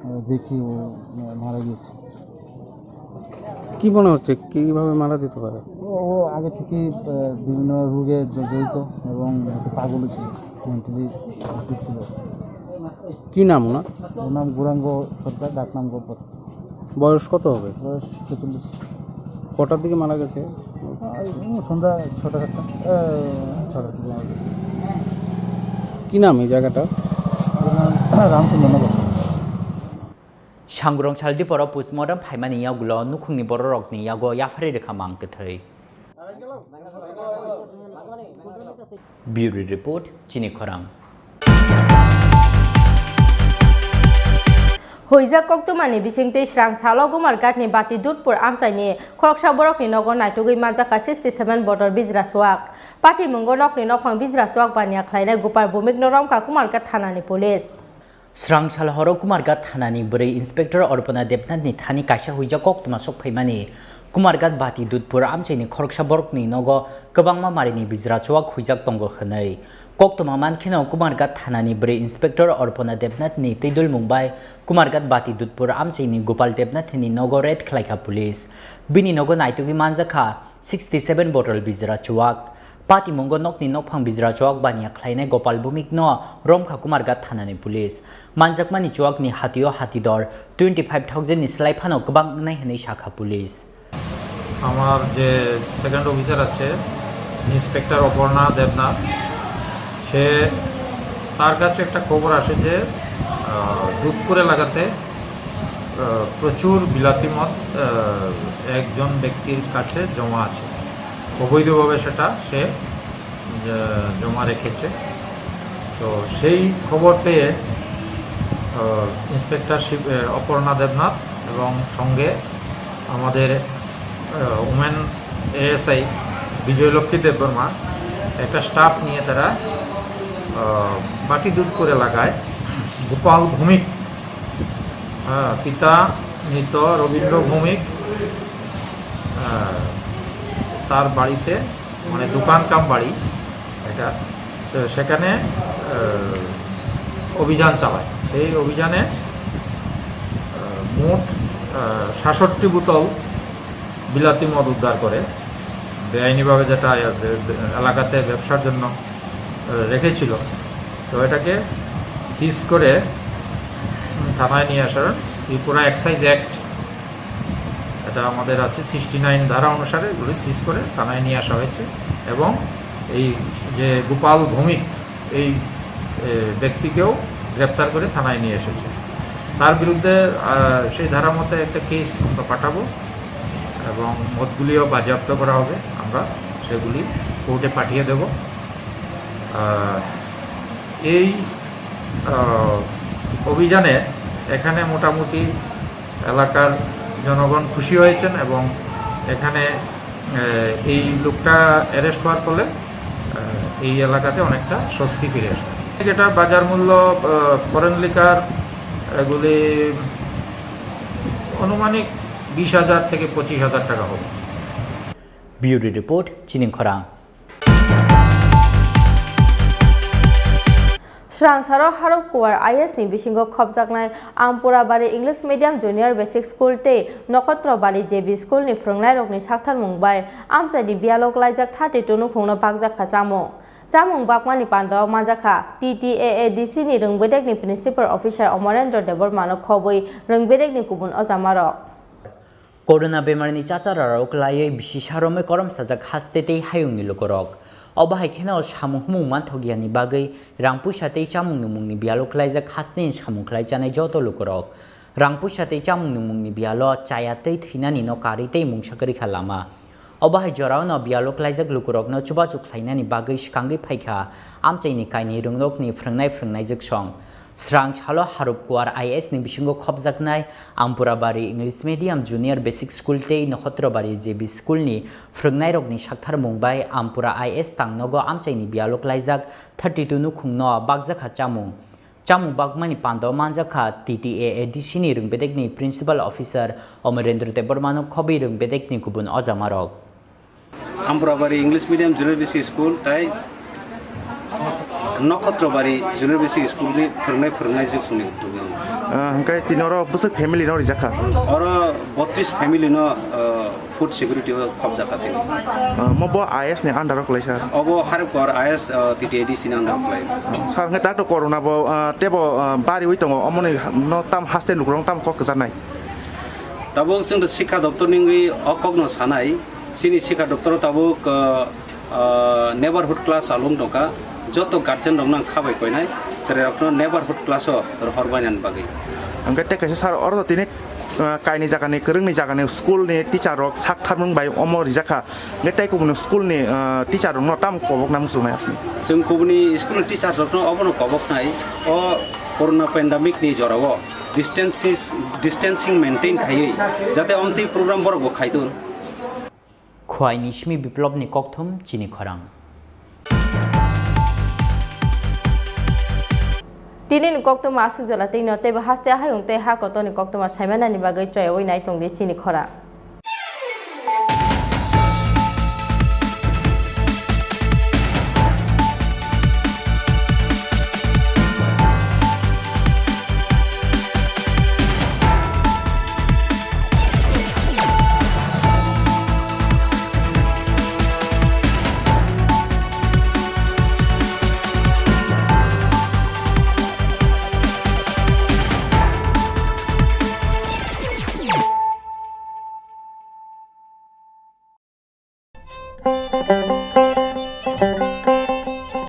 আহ, দেখি ও, আহ, মারা গিয়েছে। কি মনে হচ্ছে, কিভাবে মারা যেতে পারে? ও, ও আগে থেকেই, আহ, বিভিন্ন রোগে জ-, জড়িত এবং একটু পাগল ছিল, মেন্টালি অ্যাক্টিভ ছিল। কি নাম ওনার? ওর নাম গৌরাঙ্গ সরকার, ডাক নাম গব্বর। বয়স কত হবে? বয়স ছেচল্লিশ। কটার দিকে মারা গেছে? আহ, এই সন্ধ্যা ছটা সাতটা, আহ, ছটার দিকে মারা গেছে। কি নাম এই জায়গাটা? ওর নাম রামচন্দ্রনগর। Sangurong sal diporo postmortem phaimani yagulo nukhungni bororokni yago yapharwi rwkha mang kwthwi. Bureau Report, Chini Khorang. Huijak koktwmani bisingtwi srang salo Gumarghatni Bati Dudpur amchaini khoroksa borokni nogo naitugwi manjakha sixty seven botor bijra chuak. Patimungo nokni nokhong bijra chuak baniya khlainai Gopal Bhumikno romkha Gumarghat thanani police. Srang sal horo Kumarghat thanani bwrwi Inspector Arpana Debnathni thani kaisa huijak koktwma sok phaimani Kumarghat Bati Dudpur amchaini khoroksa borokni nogo kwbangma marini bijra chuwak huijak tongo hwnwi. Koktwma mankheno Kumarghat thanani bwrwi Inspector Orpona Debnathni twidulmung bai Kumarghat Bati Dudpur amchaini Gopal Debnathni nogo raid khlaikha police. Bini nogo naitugwi manjakha sixty seven bottle bijra chuwak. Patimungo nokni nokphang bijra chuwak baniya khlainai Gopal Bhumikno romkha Kumarghat thanani police. Manjakmani chuwakni hatio hatidor twenty five thousand ni slai phano kwbang wngnai hwnwi sakha police. আমার যে second officer আছে, ইন্সপেক্টর অপর্ণা দেবনাথ, সে, তার কাছে একটা খবর আসে যে আহ, দুধপুর এলাকাতে আহ, প্রচুর বিলাতি মদ আহ, একজন ব্যক্তির কাছে জমা আছে। অবৈধভাবে সেটা সে আহ, জমা রেখেছে। তো সেই খবর পেয়ে আহ, ইন্সপেক্টর শিব আহ, অপর্ণা দেবনাথ এবং সঙ্গে আমাদের উমেন এএসআই বিজয়লক্ষ্মী দেববর্মা একটা স্টাফ নিয়ে তারা আহ, বাটি দুধপুর এলাকায় গোপাল ভৌমিক, আহ, পিতা মৃত রবীন্দ্র ভৌমিক, আহ, তার বাড়িতে, মানে দোকান কাম বাড়ি এটা, তো সেখানে আহ, অভিযান চালায়। সেই অভিযানে আহ, মোট আহ, সাতষট্টি বোতল বিলাতি মদ উদ্ধার করে, বেআইনিভাবে যেটা এ-, এ-, এলাকাতে ব্যবসার জন্য আহ, রেখেছিল। তো এটাকে সিজ করে উম, থানায় নিয়ে আসার ত্রিপুরা এক্সাইজ অ্যাক্ট, এটা আমাদের আছে সিক্সটি নাইন ধারা অনুসারে এগুলি সিজ করে থানায় নিয়ে আসা হয়েছে। এবং এই যে গোপাল ভৌমিক, এই এ, ব্যক্তিকেও গ্রেপ্তার করে থানায় নিয়ে এসেছে। তার বিরুদ্ধে আহ, সেই ধারা মতে একটা কেস আমরা পাঠাবো এবং মদগুলিও বাজেয়াপ্ত করা হবে। আমরা সেগুলি কোর্টে পাঠিয়ে দেব। আহ, এই আহ, অভিযানে এখানে মোটামুটি এলাকার জনগণ খুশি হয়েছেন এবং এখানে আহ, এই লোকটা অ্যারেস্ট হওয়ার ফলে আহ, এই এলাকাতে অনেকটা স্বস্তি ফিরে আসে। এটা বাজার মূল্য আহ, ফরেন লিকার এগুলি আনুমানিক বিশ হাজার থেকে পঁচিশ হাজার টাকা হবে। Bureau report, Chini Khorang. Swrangsaro Harupkuwar I A S ni bisingo khopjaknai Ampurabari English Medium Junior Basic School tei Nokhotrobari J B School ni phwrwngnairokni saktharmung bai amchaini biyalo klaijak thirty two nukhungno bakjakha chamung. Chamung bakmani pandao manjakha T T A A D C ni rwngbedekni Principal Officer Omorendra Debbarmano khobwi rwngbedekni kubun ojamarok. Corona bemarni chachararok laiwi bisi saromwi koromsajak haste tei hayungni lukurok. Obo hai kheno samung humung manthokya ni bagwi rang puisa tei chamung nwngmungni biyalo klaijak hasteni samung khlai chanai joto lukurok. Rang puisa tei chamung nwngmungni biyalo chaya tei thwinani no karwi tei mungsa kwrwi kha lama. Obo hai jorao no biyalo klaijak lukurokno chubachu khlainani bagwi swkangwi phaikha amchaini kainwi rwngrokni phwrwngnai phwrwngnaijwk song. Swrangsalo Harupkuwar I A S ni bisingo khopjaknai Ampurabari English Medium Junior Basic School tei Nokhotrobari J B School ni phwrwngnairokni saktharmung bai Ampura I A S tangnogo amchaini biyalo klaijak thirty two nukhungno bakjakha chamung. Chamung bakmani pandao manjakha T T A A D C ni rwngbedekni Principal Officer Omerendra Debbarmano khobwi rwngbedekni kubun ojamarok. Amprabari English Medium Junior Basic School tai Nokhotrobari Junior Basic School ni phwrwngnai phwrwngnai jwk songni. Ah, hwnkhe tini oro bwswk family no rijak kha? Oro botris family no, ah, food security o khobjak kha tini. Ah, mo bo I A S ni under o kwlai sir? Obo Harukor I A S, ah, T T A D C ni under o kwlai. Sir, hwnkhe tak to corona bo, ah, tebo, ah, bariwi tongo, omoni no tam haste lukurok tam kok kwcharnai? Tabuk chwng to Sikha Doptor ni wngwi o kok no sanai. Chini Sikha Doptor o tabuk, ah, ah, neighborhood class along tongkha. Joto guardian rokno ang kha bai koinai, chwrai rokno neighborhood class o rohor bainani bagwi. Hwnkhe tei kaisa sir, oro to tini, ah, kaini jagani, kwrwngni jagani school ni teacher rok sak tharmung bai omo rijak kha. Hwnkhe tei kubuni school ni, ah, teacher rokno tamo kobokna muchungnai apni? Chwng kubuni school ni teacher rokno obono koboknai, o corona pandemic ni jorao distancing, distancing maintain khaiwi jate omtwi program borok bo khaitun. Khwaini simi Biplobni kokthum chini khorang. Tinini koktwma aswk jora twi no teibo haste hayung tei ha kotorni koktwma saimanani bagwi choyawi nai tongdi chini khorang.